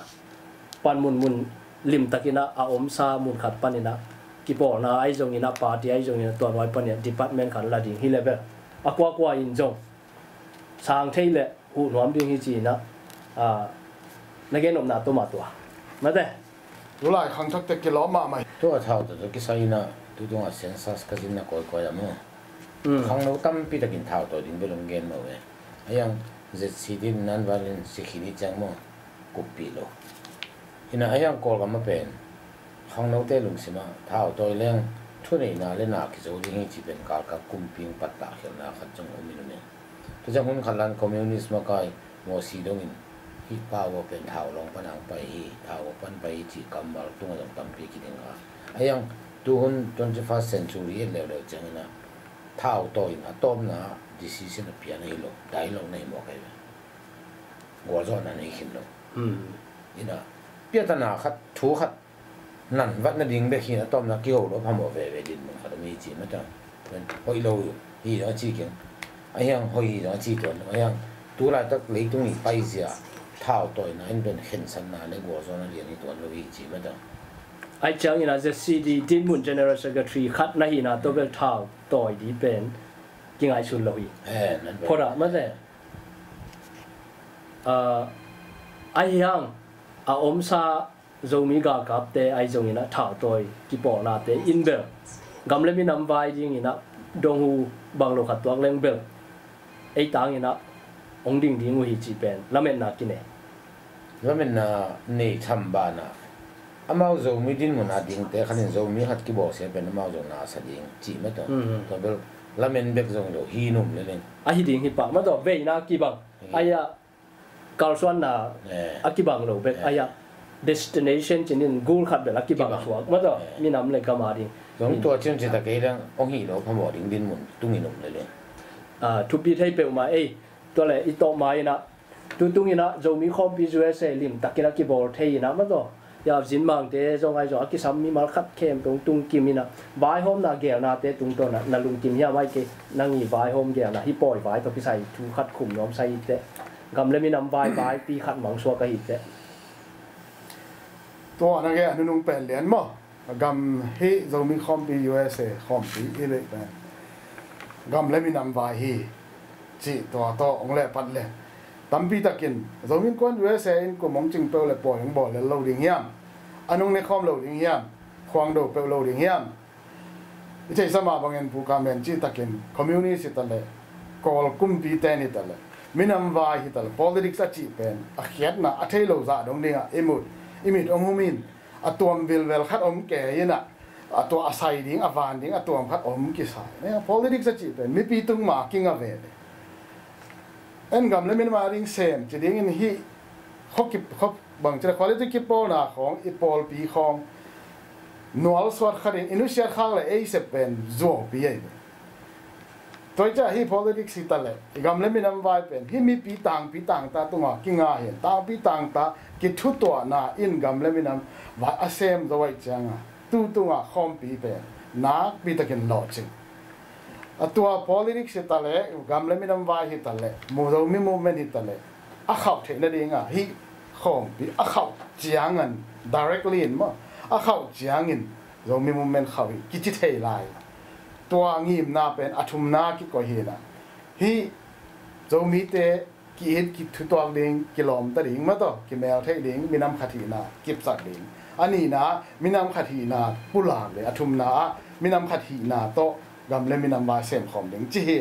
pan munmun limtak in a a omsa mun khat pan in a kipawlna ahi zong in a party ahi zong in a tua nuai pan in a department khat la ding hi le bel a kuakua in zong sang thei le huh nuam ding hi ci in a, a, na gen nopna tawm a tua. Mate. Tulai khangthakte kilawm mahmah hi. Tua thau tawh kisai in a tutung a census ka zin na kawikawi a maw. Khangno tampi takin thau tawi ding bel hong gen mah uh e. A hiang Z C D in non-violent sikhin hi ciang maw kuppih lo. Hi na a hiang Kawlgam a pen khangnote lungsim ah thau tawi leng thuneihna le na kizo ding hi ci pen galkap kumpi hong pattah khialhna khat zong om in uh ne. Tua ciang hun khat lan communist makai Mawsi dongin hih pau a pen thau lawng pan ang pai hi, thau a pan pai hi cih kammal tungah zong tampi kiding a. A hiang tuhun twenty first century et leuleu ciangin a thau tawi in a tawpna ah decision a pian ahi lo, dialogue na hi mawk ahi ve. Gualzawhna na hi khin lo. Ina piatana khat thu khat nan vat nading bek hi a tawpna kiho lo phamawh veve dinmun khat a mi ci mata. Hoih lo hi zong a ci keng. A hiang hoih hi zong a ci tuan lo. A hiang tulaitak leitung i paizia thau tawina in pen khensatna le gualzawhna lian hi tuan lo hi ci mata. Ai ciangin a Z C D dinmun General Secretary khat na hina tawh bel thau tawi di pen kingaihsun lo hi. Phora mate. A hiang a omsa Zomi galkapte ahi zongin a thau tawi kipawlnate in bel gam le minam vai dingin a donghu bang lo khat tuak leng bel ei tangin a hong ding ding uh hi cih pen lametna kinei. Lametna nei tham banah amau Zomi dinmun a dingte khatin Zomi khat kibawlsia pen amau zong na sa ding cih mataw. Tua bel lamen bek zong lo hi num leleng. Ahi ding hi pah mataw veina kibang. Aia kalsuanna a kibang lo bek aia destination cinin gul khat bel a kibang suak mataw minam le gam a ding. Zong tua cian cita kei leng ong hi lo phamawh ding dinmun tungin um leleng. Thupi thei peuhmah ei tua le i tawh ma inah tutung inah Zomi khawmpi U S A limtakin a kibawl thei inah mataw. Yau zinmangte zong ahi zong a kisam mimal khat khempeuh tung kim inah vaihawmna gelnate tungtawn ah na lungkim hiam ahi kei nang i vaihawm gelna hi pawi vai tawh kisai thu khat khum nuam sai hi teh. Gam le minam vai vaipi khat mangsuak ahi teh. Tua na gei a nunung pen lian maw? Gam hi Zomi khawmpi U S A khawmpi i leih pen gam le minam vai hi cih tua tawh hong lehpat le tampi takin Zomi Innkuan U S A in kum hong cing peuh le pawi hong bawl lel lo ding hiam? A nung ne khawm lo ding hiam? Khuang do peuh lo ding hiam? I theihsa mah bangin Pu Ka Men cih takin communist hi ta le Kawl kumpi ten hi ta le minam vai hi ta le politics a cih pen a khiatna a thei lo zah dong dingah i mut i mit hong hum in a tuam vilvel khat om kei inah a tua a sai ding a van ding a tuam khat om kisai. Politics a cih pen mipi tung ma kinga ve ve. En gam le minam a ding sem ci dingin hih khuakip khuak bang ci le quality kipawlna khawng i pawlpi khawng nual suat khatin i nusiat khak le ei sep pen zuaupi ei ve. Tua i ciah hih politics hi ta le i gam le minam vai pen hih mipi tangpi tangta tunga kinga hin tangpi tangta kithutuahna in gam le minam vai a sem zo aih cianga tu tunga khawmpi pen nakpi takin lawhcing. A tua politics hi ta le gam le minam vai hi ta le mu Zomi movement hi ta le a khauh theih nadinga hih khawmpi a khauh ciangan directly in maw a khauh ciangin Zomi movement khauh hi kici thei lai. Tua ngimna pen a thumna kikoih hinah hih Zomite ki-it kithutuak ding kilawmta ding mataw kimel theih ding minam khat hihna kipsak ding a nihna minam khat hihna pulak le a thumna ah minam khat hihna tawh gam le minam vai semkhawm ding ci hi.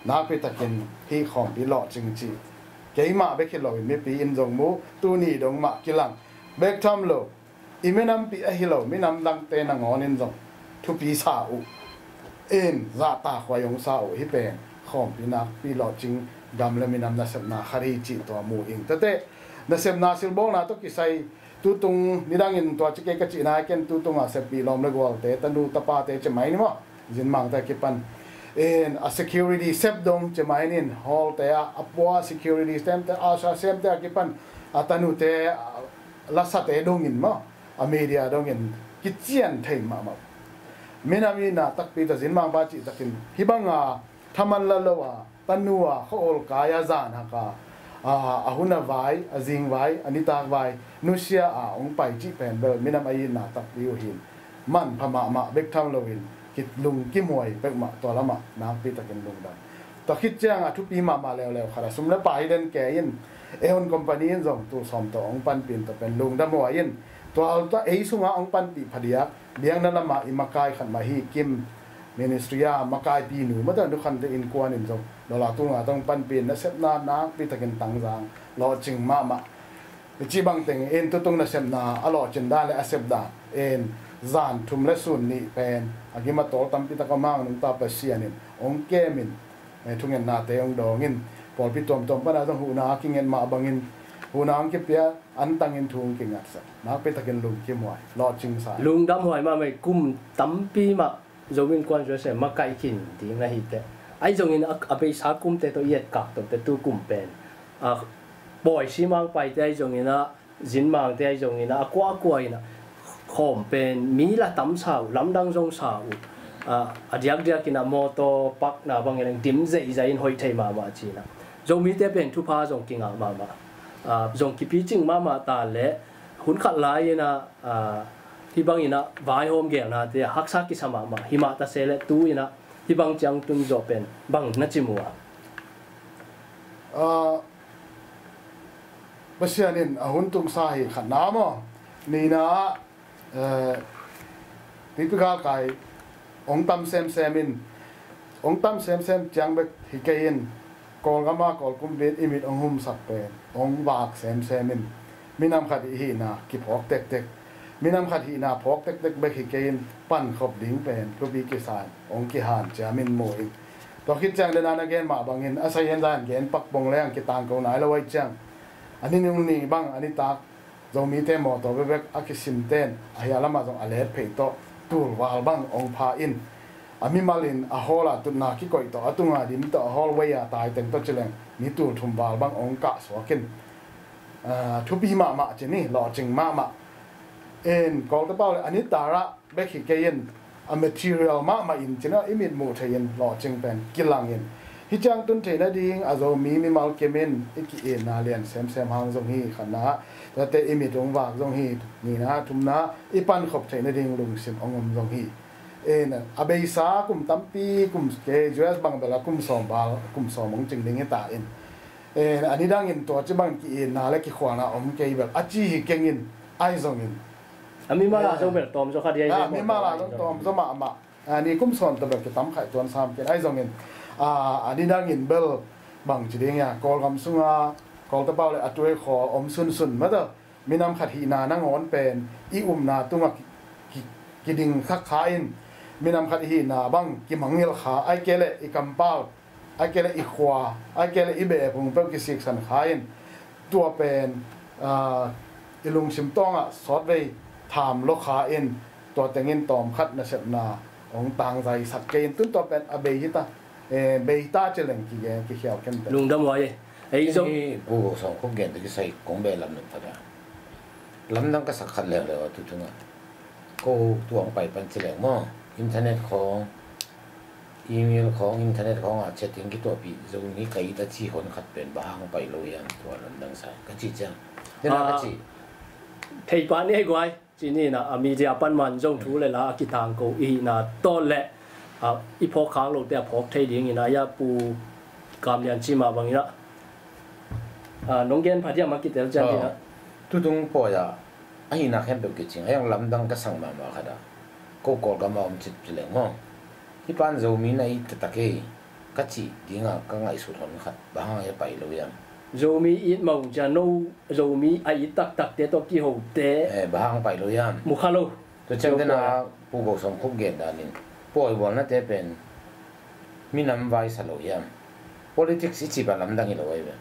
Nakpi takin hih khawmpi lawhcing ci keimah bek hi loin mipi in zong mu tuni dong mah kilang bek tham lo. I minampi ahi lo minam dangte nangawn in zong thupi sa uh in zahtakhuai hong sa uh. Hih pen khawmpi nakpi lawhcing gam le minam nasepna khat hi cih tua mu ing. Tate nasepna silbawlna tawh kisai tutung nidangin tua ci kei ka cihna ken tutungah seppih lawm le gualte, tanu tapate ci mai ni maw, zinmangte a kipan in a security sep dong ci mai nin, hawlte ah a pua security semte, a sa semte a kipan a tanute, a lasate dongin maw, a media dongin kician thei mahmah. Minam i na takpi ta zinmangpa cihtakin hih banga thaman la lo a, tanu a, khuaol kai a, zan hak a, a hun a vai, a zing vai, a nitak vai nusia a hong pai cih pen bel minam a itna takpi uh hin manpha mahmah bek tham loin kilungkimhuai peuhmah, tua lamah nakpitakin lungdam. Tua khit ciang a thupi mahmah leuleu khat a sum le pai den ke in, Aeon company in zong tul sawm tawh hong panpih in tua pen lungdamhuai in, tua ei sungah hong panpih phadiak biakna lamah i makai khat mah hi. Kim Ministry a makaipi nu mah tawh nukhante innkuan in zong dollar tul nga tawh hong panpih in nasepna nakpitakin tangzang lawhcing mahmah. Hih ci bangteng in tutung nasepna a lawhcin dan le a sep dan in zan thum le sun nih pen a gim a tawl tampi tak a mang nungta Pasian in hong kem in, eh, thungennate hong dawng in, pawlpi tuamtuam pana zong huhna a kingen mah bangin huhna hong kipia, antangin thu hong kingatsak, nakpitakin lungkimhuai, lawhcing sa. Lungdamhuai mahmah, kum tampi mah Zomi Innkuan U S A makaih khin ding na hi teh. Ahi zongin a, a beisa kumte tawh i etkak tawh teh tu kum pen a pawi simang paite ahi zongin a zinmangte ahi zongin a kuakua in a khawm pen mi la tam sa uh, lamdang zong sa uh. A, a diakdiakin a mawtaw pakna bang in dim zeizai in hoih thei mahmah cina. Zomite pen thupha zong kingah mahmah. A, zong kipicing mahmah ta leh hun khat lai in a, a, hih bangin a vaihawm geelnate a haksa kisa mahmah. Himah ta se leh tu in a hih bang ciang tun zawh pen bang na ci mu a? A, Pasian in a hun tungsa hi khatna maw? Nihna ah, eh, tuipi galkai hong tam semsem in, hong tam semsem ciang bek hi kei in, Kawlgam a Kawlkumpi in i mit hong humsak pen hong vak semsem in, minam khat i hihna kiphawk tektek, minam khat hihna phawk tektek bek hi kei in, pankhop ding pen thupi kisa in hong kihanciam in mu in. Tua khit ciang dena na gen mah bangin a sai hen zan gen pak bong leng kitangko nai lo ahih ciang, a ni nung ni bang a nitak Zomite mawtaw bekbek a kisimten a hia lamah zong a let phei tawh tulval bang hong pha in, a mimal in a hall a tutna kikoih tawh, a tunga dim tawh, a hallway a taiteng tawh ci leng mi tul thum val bang hong kahsuak in, ah, thupi mahmah ci ni, lawhcing mahmah. In Kawlte pau le a nitarah bek hi kei in, a material mahmah in cina i mit muh thei in lawhcing pen kilang in, hih ciang tun theih nading a Zomi mimal kim in i ki-itna lian semsem hang zong hi khatna ah, tuate i mit hong vak zong hi, nihna, thumna i pankhop theih nading lungsim hong om zong hi. In a beisa kum tampi, kum kei U S bang bel a kum sawm val, kum sawm hong cing ding hi ta in. In a nidangin tua ci bang ki-itna le kikhualna om kei bel a ci hi keng in, ahi zongin a mimal ah zong bel tawmzaw khat hi a, a mimal ah zong tawmzaw mahmah. A ni kum sawm tawh bel kitam khaih tuan sam ken ahi zongin, a, a nidangin bel bang ci ding hia, Kawlgam sunga Kawlte pau le a tuai khaw om sunsun mah tawh minam khat hihna nangawn pen i upna tungah ki, ki, kiding khak kha in, minam khat i hihna bang kimangngilh kha, ahih kei leh i kampau, ahih kei leh i khua, ahih kei leh i beh phung peuh kisiksan kha in, tua pen, ah, i lungsim tawngah sawtvei tham lo kha in, tua tengin tawmkhat nasepna hong tangzaisak kei in, tun tua pen a bei hi ta, eh, bei ta ci leng kigen, kikhial khen pen. Lungdam huai. Ei zong hi Pu Sawm Khup gen tawh kisai kong beh lam nung pha ta. Lamdang ka sak khat leuleu a tu tungah, ko tuang pai pan ci leng maw, internet khawng, email khawng, internet khawngah chatting kituahpih Zomi ka it a ci hon khat pen bang hang pai lo hiam, tua lamdang sa ka cih ciang, nena ka cih. Thei pah ni ei guai, ci ni na, a media pan man zong thu le la a kitangko i hihna tawh le, a, i phawk khak lote a phawk thei dingin a, ia Pu Kam Lian ci mah bangin a, a, nong gen phat hiam a kitel cian ding a. Tutung pawi ah a hihna khempeuh kicing, a hiang lamdang ka sang mahmah khat a, ko Kawlgam a om cip ci leng maw, hih pan Zomi na it taktak ei ka cih dinga ka ngaihsut hon khat bang hang hia pai lo hiam? Zomi it mah ung cia, no Zomi a it taktakte tawh kihote, eh, bang hang pai lo hiam? Mu kha lo. Tua ciang tena Pu Go Sawm Khup gen danin, pawi bualnate pen minam vai sa lo hiam? Politics i cih bang lamdang hi lo ahi ve.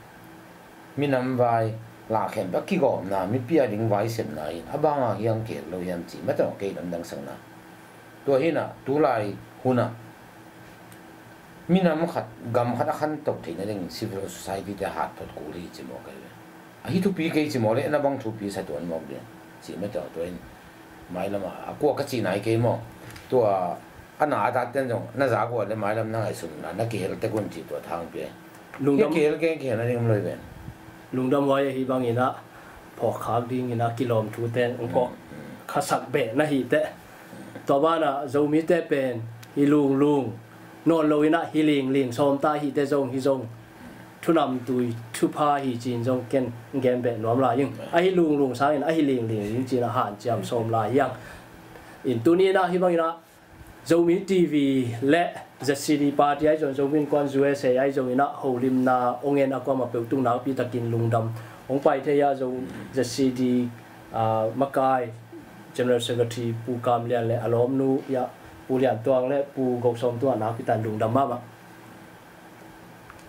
Minam vai, lahkhem a kigawmna, mipi a ding vai sepna in a banga hiang kihel lo hiam cih matawh kei lamdang sakna. Tua hinah tulai hunah minam khat, gam khat a khantoh theih nading civil society te hat phot kul hi ci mawk ahi ve. Ahi thupi kei ci mawk leh na bang thupi sa tuan mawk ding ci matawh tua in mailam a, a kuak ka cihna hi kei maw? Tua a na a tatten zong na zak uh a le mailam na ngaihsutna na kihel tek un ci tua thang pia. Lungdam. Kihel keng kihel na ding om lo hi ven. Lungdam huai ahi bangin ah phawkkhak dingin ah kilawm thute hong phawk khasak beh na hi teh. Tua banah Zomite pen hi lunglung nawn loin ah hi lingling sawm ta hi teh, zong hi zong thunamtui thupha hi cin zong ken gen beh nuam lai ing. Ahi lunglung sangin ahi lingling ding cin ah hanciam sawm lai hiang. In tuni in ah hi bangin ah Zomi T V le Z C D party ahi zong, Zomi Innkuan U S A ahi zongin ah holimna hong en a kuamah peuh tung nakpi takin lungdam hong pai thei a, Zo Z C D, ah, makai General Secretary Pu Kam Lian le a lawmnu ia Pu Lian Tuang le Pu Go Sawm Tuang nakpi takin lungdam mahmah.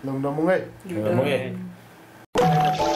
Lungdam ung ei. Lungdam ung ei.